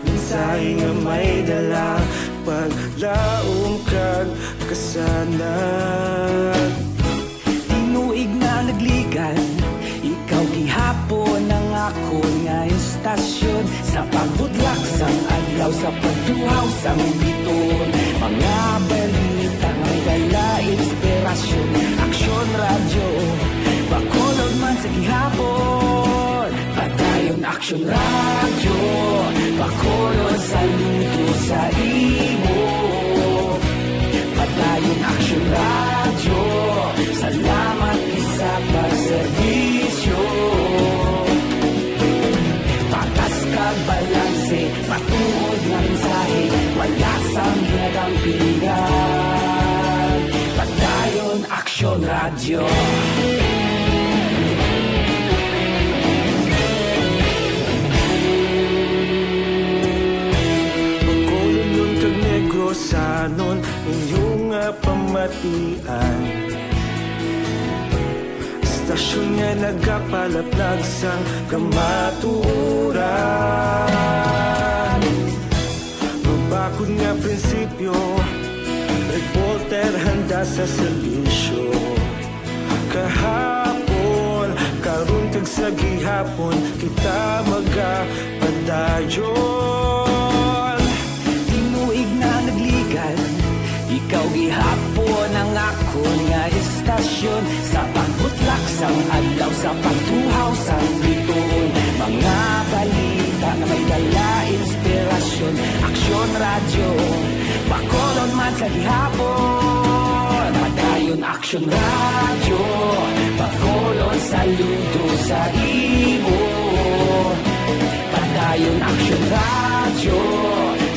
Mensahe nga may dala, paglaom kag kasanag. Tinuig na nagligan, ikaw gihapon ang akon nga istasyon. Sa pagbudlak sang adlaw, sa pagtuhaw sang biton, mga balita may dala inspirasyon. Aksyon Radyo, Bacolod man sa gihapon. Padayon Aksyon Radyo, Bacolod, saludo sa imo. Padayon Aksyon Radyo, salamat gid sa pagserbisyo. Patas kag balanse, matuod nga mensahe, wala sang ginadampigan. Padayon Aksyon Radyo. Bacolod kag Negrosanon, inyo nga pamatian. Istasyon nga nagapalaplag sang kamatuoran. Mabakod nga prinsipyo, reporter handa sa serbisyo. Kahapon, karon kag sa gihapon, kita magapadayon. Tinuig na nagligan, ikaw gihapon ang akon nga istasyon. Sa pagbutlak sang adlaw, sa pagtuhaw sang bituon, mga balita nga may dala inspirasyon. Aksyon Radyo, Bacolod man sa gihapon. Padayon Aksyon Radyo, Bacolod, saludo sa imo. Padayon Aksyon Radyo,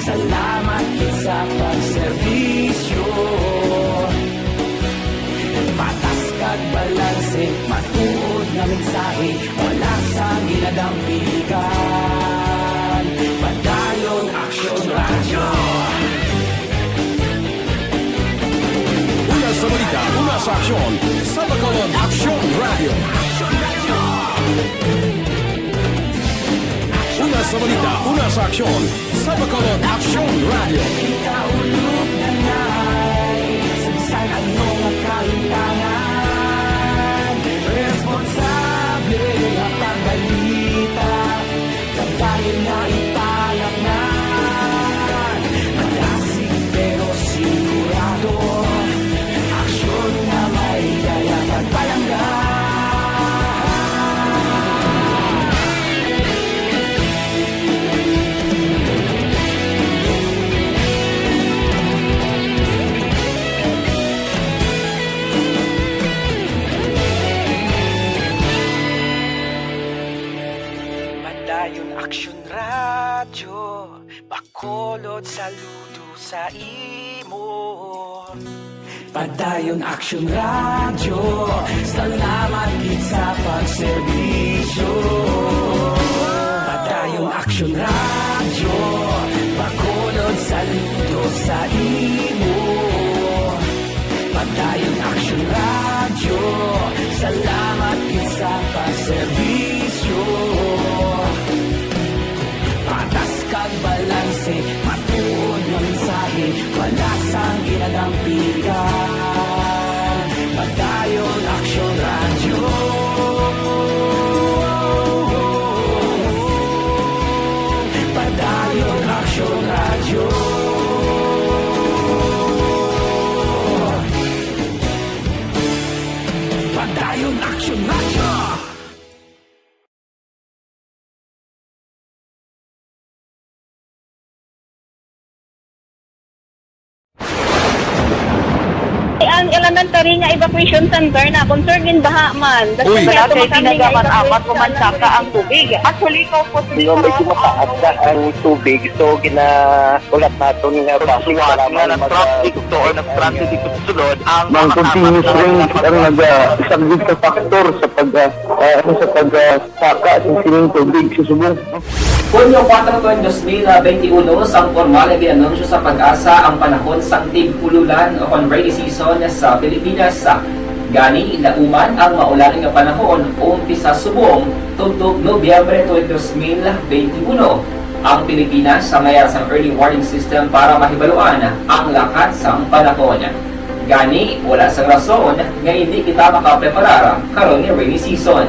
salamat gid sa pagserbisyo. Patas kag balanse, matuod nga mensahe, wala sang ginadampigan. Padayon Aksyon Radyo. Una sa balita, una sa aksyon, sa Bacolod, Aksyon Radyo. Una Sa balita, una sa aksyon, sa Bacolod Aksyon Radio. Kita ulog na nai, sa bisan ano nga kahitangan, responsable nga pagbalita, kabahin nga ipalaknan, malasig pero sigurado. Aksyon nga may dala pagpalangga. Padayon Aksyon Radyo. Bacolod, saludo sa imo. Padayon Aksyon Radyo, salamat gid sa pagserbisyo. Padayon Aksyon Radyo, Bacolod, saludo sa imo. Padayon Aksyon Radyo, salamat gid sa pagserbisyo. Patas kag balanse, matuod nga mensahe, wala sang ginadampigan. Padayon Aksyon Radyo. Padayon Aksyon Radyo. Padayon Aksyon Radyo. Ang elementary nga evacuation center na concern in baha man. Uy. Wala kay tinaga man apat ko man saka ang tubig. Actually, ko po. Di ba, medyo mataas na ang tubig. So, gina-, ulat naton nga base nga para nag-traffic to or nag-transit ito sulod ang mga continuous rain ang nag-, ah, isang big factor sa pag, ah, ah, ano, sa pag, ah, saka sa sining tubig sa subong. Hunyo kuwatro, twenty twenty-one, sang pormal nga gin-anunsyo sa PAGASA ang panahon sang tig-ululan o kon rainy season sa Pilipinas. Gani, nauman ang maulan nga panahon umpisa subong tubtob Nobyembre twenty twenty-one. Ang Pilipinas sa mayara sang early warning system para mahibaluan ang lakat sang panahon. Gani, wala sang rason nga indi kita makapreparar karon nga rainy season.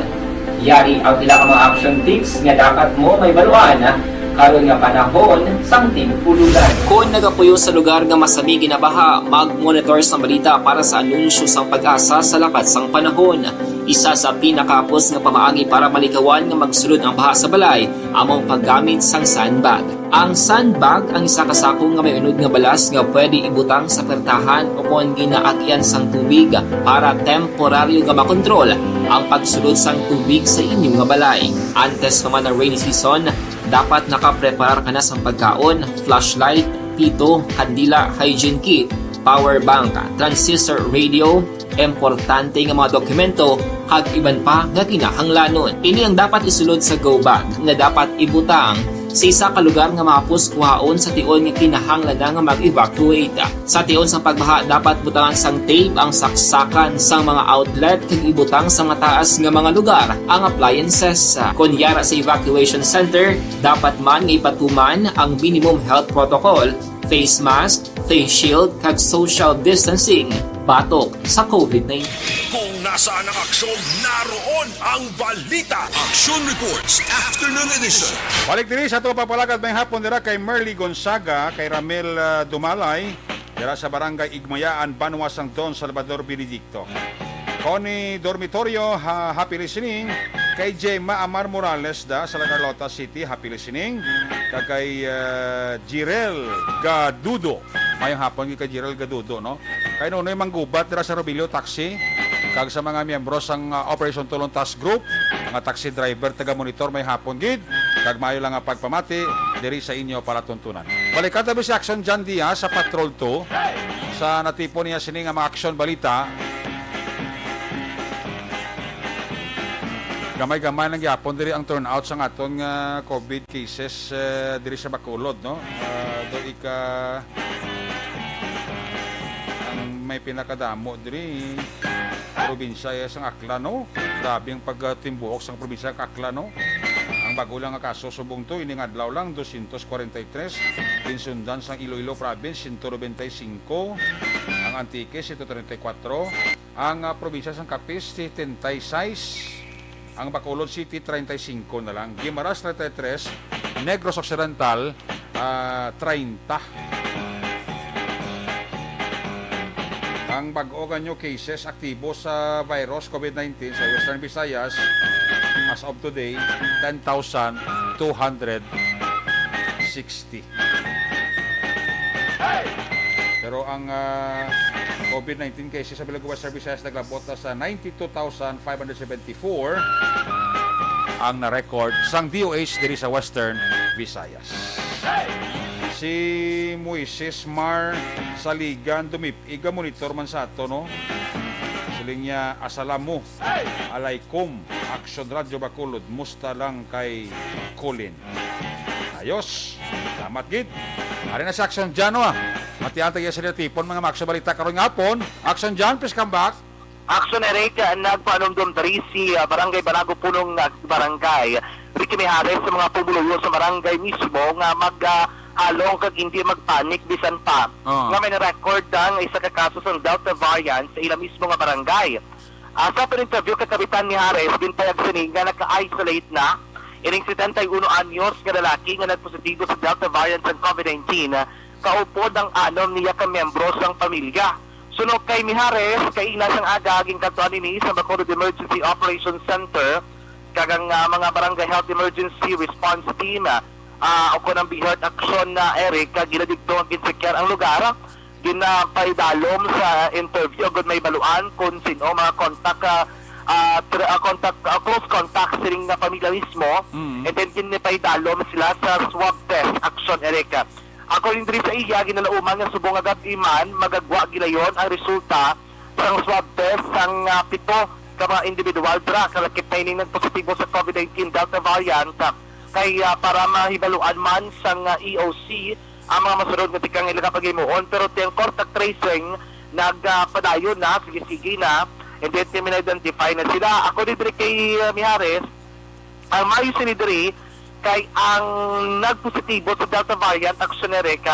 Yari ang pila ka mga action tips nga dapat mo mahibaluan karon nga panahon sang tig-ululan. Kon nagapuyo sa lugar nga masami ginabaha, mag-monitor sang balita para sa anunsyo sang PAGASA sa lakat sang panahon. Isa sa pinakahapos nga pamaagi para malikawan nga magsulod ang baha sa balay amo ang paggamit sang sandbag. Ang sandbag ang isa ka sako nga may unod nga balas nga pwede ibutang sa pertahan o kon ginaagyan sang tubig para temporaryo nga makontrol ang pagsulod sang tubig sa inyo nga balay. Antes pa man ang rainy season, dapat nakapreparar ka na sang pagkaon, flashlight, pito, kandila, hygiene kit, power bank, transistor radio, importante nga mga dokumento, kag iban pa nga kinahanglanon. Ini ang dapat isulod sa go bag nga dapat ibutang sa isa ka lugar nga mahapos kuhaon sa tion nga kinahanglan na nga mag-evacuate. Sa tion sang pagbaha, dapat butangan sang tape ang saksakan sang mga outlet kag ibutang sa mataas nga mga lugar ang appliances. Kon yara sa evacuation center, dapat man nga ipatuman ang minimum health protocol, face mask, face shield, kag social distancing batok sa COVID nineteen. Kung nasaan ang aksyon, naroon ang balita. Action Reports, Afternoon Edition. Balik diri sa ato pagpalagad may hapon dira kay Merly Gonzaga, kay Ramel, ah, Dumalay, dira sa Barangay Igmayaan, Banwa sang Don Salvador Benedicto. Connie Dormitorio, ha, happy listening. Kay Gemma Amar Morales da sa La Carlota City, happy listening. Kag kay, ah, Jirel Gadudo. Mayong hapon gid kay Jirel Gadudo, no? Kay Nonoy Manggubat dira sa Robilio Taxi, kag sa mga miyembro sang, ah, Operation Tulong Task Group, mga taxi driver, taga-monitor, may hapon gid, kag maayo lang nga pagpamati diri sa inyo palatuntunan. Balikan ta si Action John Diaz sa Patrol two, sa natipon niya sini nga mga aksyon balita. Gamay-gamay lang gyapon diri ang turnout sa aton nga COVID cases, eh, diri sa Bacolod, no? Ah, do ika ang may pinakadamo diri, probinsya, eh, sang Aklan, no? Grabe ang pagtimbuhok sang probinsya sang Aklan, no? Ang Bago lang nga kaso subong to, ining adlaw lang, dosyentos kwarenta y tres. Ginsundan sang Iloilo Province, sento nobenta y singko. Ang Antique, sento trenta y kuwatro. Ang, ah, probinsya sang Capiz, setenta y seis. Ang Bacolod City, treinta y cinco na lang. Guimaras, treinta y tres. Negros Occidental, ah, treinta. Ang bag-o nga new cases aktibo sa virus COVID nineteen sa Western Visayas as of today, ten thousand two hundred sixty. Pero ang, ah, COVID nineteen cases sa Bilog Western Visayas naglabot na sa ninety-two thousand five hundred seventy-four ang na-record sang D O H diri sa Western Visayas. Si Moises Mar Saligan Dumip-ig, monitor man sa ato, no? Siling niya, "Asalamu alaykum, Action Radio Bacolod, musta lang kay Colin?" Ayos. Salamat gid. Ari na si Action John, ah. Matian tayo sa Litipon, mga Maxo Balita karong hapon. Action John, please come back. Action Eric, ah, nagpaanumdum diri si, ah, Barangay Banago Punong, ah, Barangay Ricky Mijares sa mga pumuluyo sa barangay mismo nga mag, ah, halong kag hindi magpanik bisan pa Ah. nga may na-record ang isa ka kaso sang Delta variant sa ila mismo nga barangay. Ah, sa aton interview kay Kapitan Mijares, ginpayag sini nga naka-isolate na ining setenta y uno anyos nga lalaki nga nagpositibo sa Delta variant sang COVID nineteen, kaupod ang anom niya ka miyembro sang pamilya. Suno kay Mijares, kaina sang aga, ginkadtuan ini sa Bacolod Emergency Operations Center kag ang, ah, mga Barangay Health Emergency Response Team, ah, o kon ang BHERT Action, ah, Eric, ah, gila didto nga ginsekyar ang lugar. Ginapaidalom sa interview agud mahibaluan kon sin-o mga contact, ah, ah, tr-, ah, contact, ah, close contact sining nga pamilya mismo. Mm. And then ginapaidalom sila sa swab test action, Eric. According diri sa iya, ginalauman nga subong nga gab-i man, magagwa gilayon ang resulta sang swab test sang, ah, pito ka mga individual dira nga lakip na ining nagpositibo sa COVID nineteen Delta variant, ah, kay, ah, para mahibaluan man sang, ah, E O C ang mga masunod nga tikang ila nga paghimuon, pero ti ang contact tracing nagapadayon na, sige-sige na, and then ti na-identify na sila. Ako diri kay, ah, Mijares, ang maayo sini diri kay ang nagpositibo sa Delta variant, Action Eric,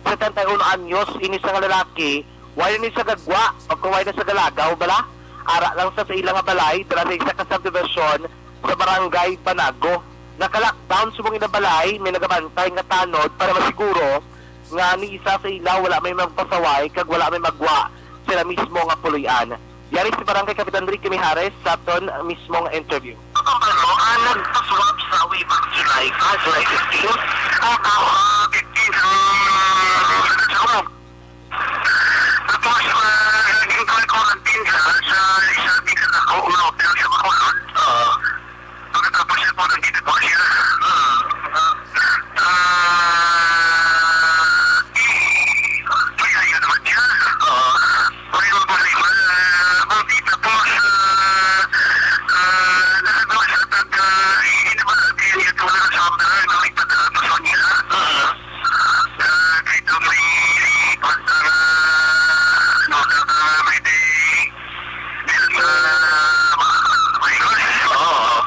setenta y uno anyos ini sa nga lalaki, wala ni sa gagwa, o kung wala na sa galagaw, bala, ara lang sa, sa ila nga balay, dira sa isa ka subdivision sa Barangay Banago. Naka-lockdown subong ila balay, may nagabantay nga tanod para masiguro nga ni isa sa ila wala may magpasaway kag wala may magwa sa ila mismo nga puloy-an. Yari si Barangay Kapitan Ricky Mijares sa aton mismong interview. Ang baro, ah, nagpaswab sa way back July, ah, July fifteen. Ah, ah, ah, fifteen, ah, sa Tapos, ah, naging quarantine siya sa isa di ka dako nga hotel sa Bacolod. Oo. Pagkatapos siya po, nandito po siya. Ah, ah, may ayo naman siya. Oo. May mga problema, ah, mabuti. Tapos, ah, ah, nakagawa siya tag, ah, hindi naman ang kaya niya ito na sa mga may pagkakataon niya. Ah. Ah, kay ito may, ano, ah, may day. Dahil sa virus. Oo.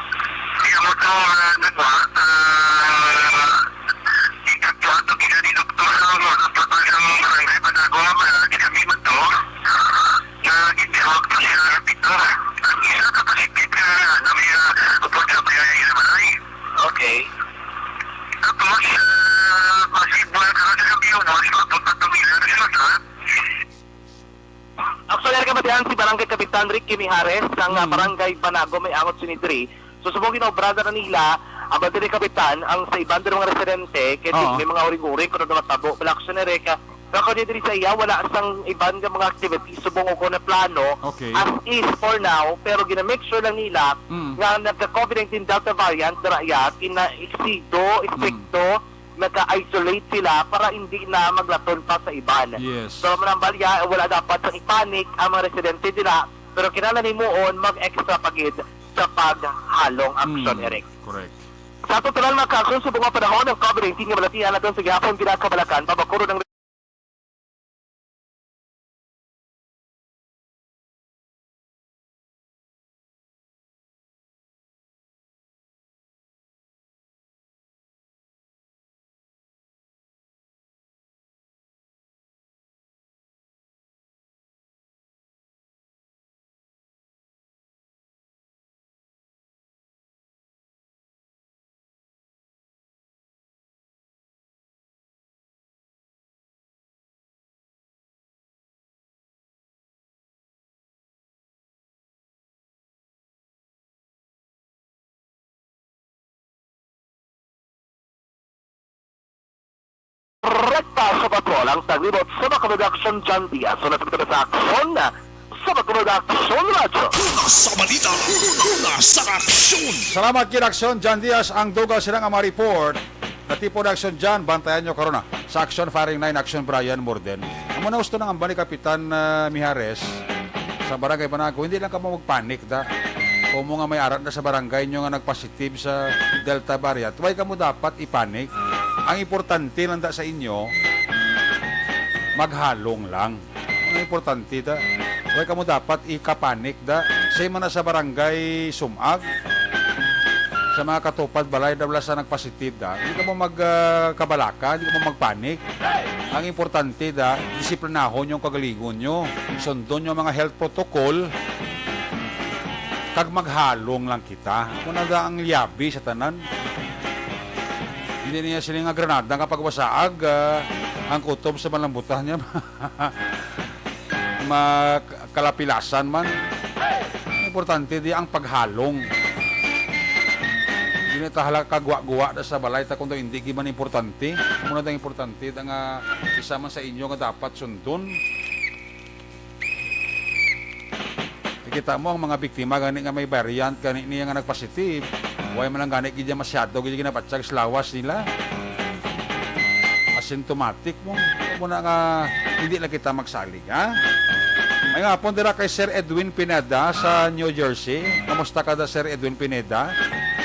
Kaya mo to, ah, nagwa, ah, ikatwa to, kaya ni doktor sa, ano, sa patay sa barangay Panago, ah, di kami man to. Na gitawag to siya, Pito. Ang isa ka positive ka, na may, ah, upod sa may, ah, balay. Okay. Tapos, ah, positive ka na sa Pito, no? Sa pagpatong ila, sa Actually, ang kamatian si Barangay Kapitan Ricky Mijares sang, ah, Mm. Barangay Banago may angot sini diri. So, subong ginaobrada na nila, ang diri, Kapitan, ang sa iban diri mga residente, kay Oo. may mga uring-uring kuno matabo, Black Sonereka. Pero kung diri sa iya, wala sang iban nga mga activities, subong o kung na plano, Okay. as is for now, pero gina-make sure lang nila Mm. nga nagka-COVID nineteen Delta variant, dira iya, kina-exido, estrikto, Mm. nagka-isolate sila para hindi na maglaton pa sa iban. Yes. So, manambal ya, wala dapat sang ipanic ang mga residente dira, pero kinahanglan himuon mag-extra pa gid sa paghalong aksyon, Mm, Eric. Correct. Sa aton tanan, mga ka-aksyon, subong nga panahon ang COVID nineteen nga balatian naton sa gihapon, ginakabalakan, pabakuro ng Sa Bacolod, ang taglibot sa Bacolod Aksyon, John Diaz. Una sa kita sa Aksyon, sa Bacolod Aksyon Radyo. Una sa balita, una sa aksyon. Salamat gid, Aksyon John Diaz, ang dugang sila nga mga report. Natipon na Aksyon John, bantayan nyo karon na sa Aksyon Firing Nine, Aksyon Brian Morden. Amo na gusto nang ambal ni Kapitan, ah, Mijares sa Barangay Banago, hindi lang kamo magpanik da. Kung mo nga may arat na sa barangay nyo nga nagpositive sa Delta variant, why kamo dapat ipanik? Ang importante lang da sa inyo, maghalong lang. Ang importante da, why kamo dapat ikapanik da? Same man na sa barangay Sumag, sa mga katupad balay da, wala sa nagpositive da. Hindi kamo mag, ah, kabalaka, hindi kamo magpanik. Ang importante da, disiplinahon yung kagalingon nyo. Sundon yung mga health protocol. Kag maghalong lang kita. Muna da ang liabi sa tanan. Hindi niya sila nga granada nga pagwasaag, ah, ang kutob sa malambutan niya. Makalapilasan man. Importante di ang paghalong. Hindi ta hala kagwa-gwa na sa balay ta kung daw hindi gid man importante. Muna ang importante da nga isa man sa inyo nga dapat sundon. Kita mo ang mga biktima gani nga may variant gani niya nga nagpositive. Way man lang gani gid masyado gid ginabatyag sa lawas nila. Asymptomatic mo. Muna nga hindi lang kita magsalig, ha? May nga hapon dira kay Sir Edwin Pineda sa New Jersey. Kamusta ka da, Sir Edwin Pineda,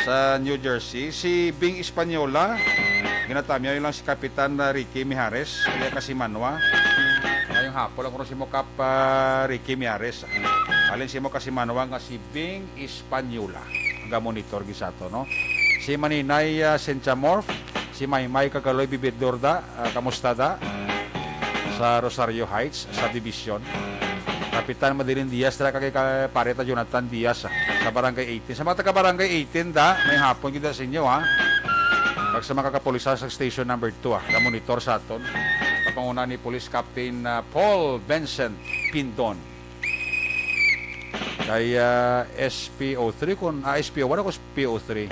sa New Jersey? Si Bing Española, ginatamyaw lang si Kapitan, uh, Ricky Mijares, kaya kasi Manwa. Ngayong hapon lang ko si mo Kap, uh, Ricky Mijares. Alin si mo kasi Manwa nga si Bing Española. Ang monitor gid sa ato, no? Si Maninay, uh, Cynthia Morf, si Maymay Kagaloy Bibidor da, ah, kamusta da? Sa Rosario Heights, sa Division. Kapitan Madeline Diaz, dira kay ka-, pare ta Jonathan Diaz, ah, sa Barangay eighteen. Sa mga taga Barangay eighteen da, may hapon gid sa inyo, ha. Kag sa mga kapulisan sa Station Number Two, ah, ka-monitor sa aton. Kapanguna ni Police Captain, ah, Paul Vincent Pindon. Kay, ah, S P O three kun, ah, S P O one ako, S P O three.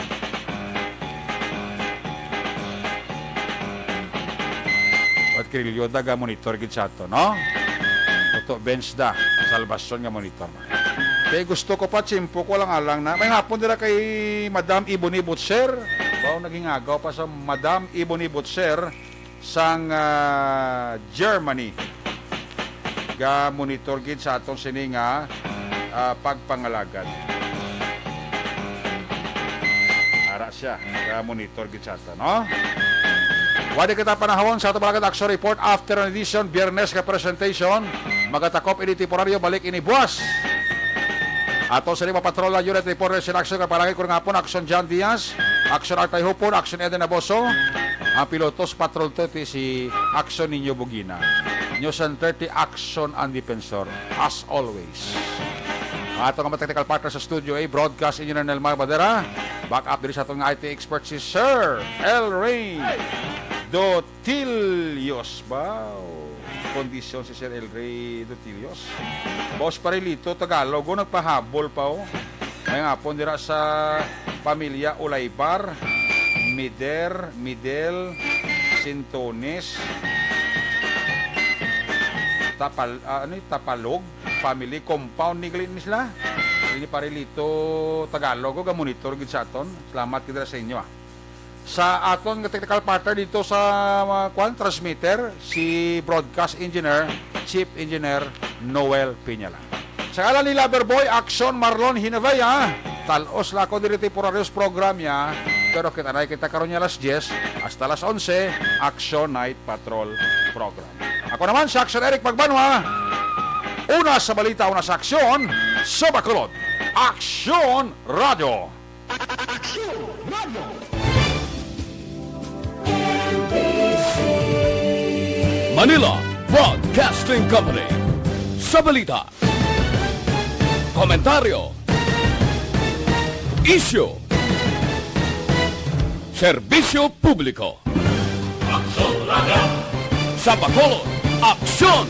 At Kirilyo da ga monitor gid sa ato, no? Oto Benz da, Salvacion nga monitor. Kay gusto ko pa, tsimpo ko lang alang na. May hapon dira kay Madam Ebony Butcher. Wow, naging agaw pa sa Madam Ebony Butcher. sang, ah, Germany. Ga-monitor gid sa aton sini nga, ah, pagpangalagad. Ara siya, ga-monitor gid sa aton, no? Wala kita panahon sa ato mga action report after an edition, Biyernes ka presentation. Magatakop ini temporaryo, balik ini buwas. Ato sini mapatrol ang unit reporter sin action nga palagi ko nga hapon, Action John Diaz, Action Artay Hupon, Action Eden Aboso. Ang pilotos patrol to ti si Action Niño Bugina. News and thirty, Action ang Defensor, as always. Ang ato nga mga technical partner sa studio, eh, broadcast engineer Nelmar Badera. Back up diri sa aton nga I T expert si Sir El Ray Dotilios. Ba? Kondisyon si Sir El Ray Dotilios. Boss Parilito, Tagalog, oh, nagpahabol pa, oh. May hapon dira sa pamilya Ulaybar, Mider, Midel, Sintones, Tapal-, ah, ano yun? Tapalog family compound ni gali ni sila. Ini Parilito Tagalog, oh, ga-monitor gid sa aton. Salamat gid sa inyo, ah. Sa aton nga technical partner dito sa, uh, kwan, transmitter, si broadcast engineer, chief engineer, Noel Piñala. Sa ngalan ni Loverboy, Action Marlon Hinavaya, talos la ako diri ti Purarios program niya, pero kita na kita karon niya alas diyes hasta alas onse, Action Night Patrol program. Ako naman si Action Eric Pagbanwa, una sa balita, una sa aksyon, sa Bacolod, Action Radio. Aksyon Radio. Manila Broadcasting Company. Sa balita, komentaryo, isyu, serbisyo publiko. Aksyon Radio. Sa Bacolod, Aksyon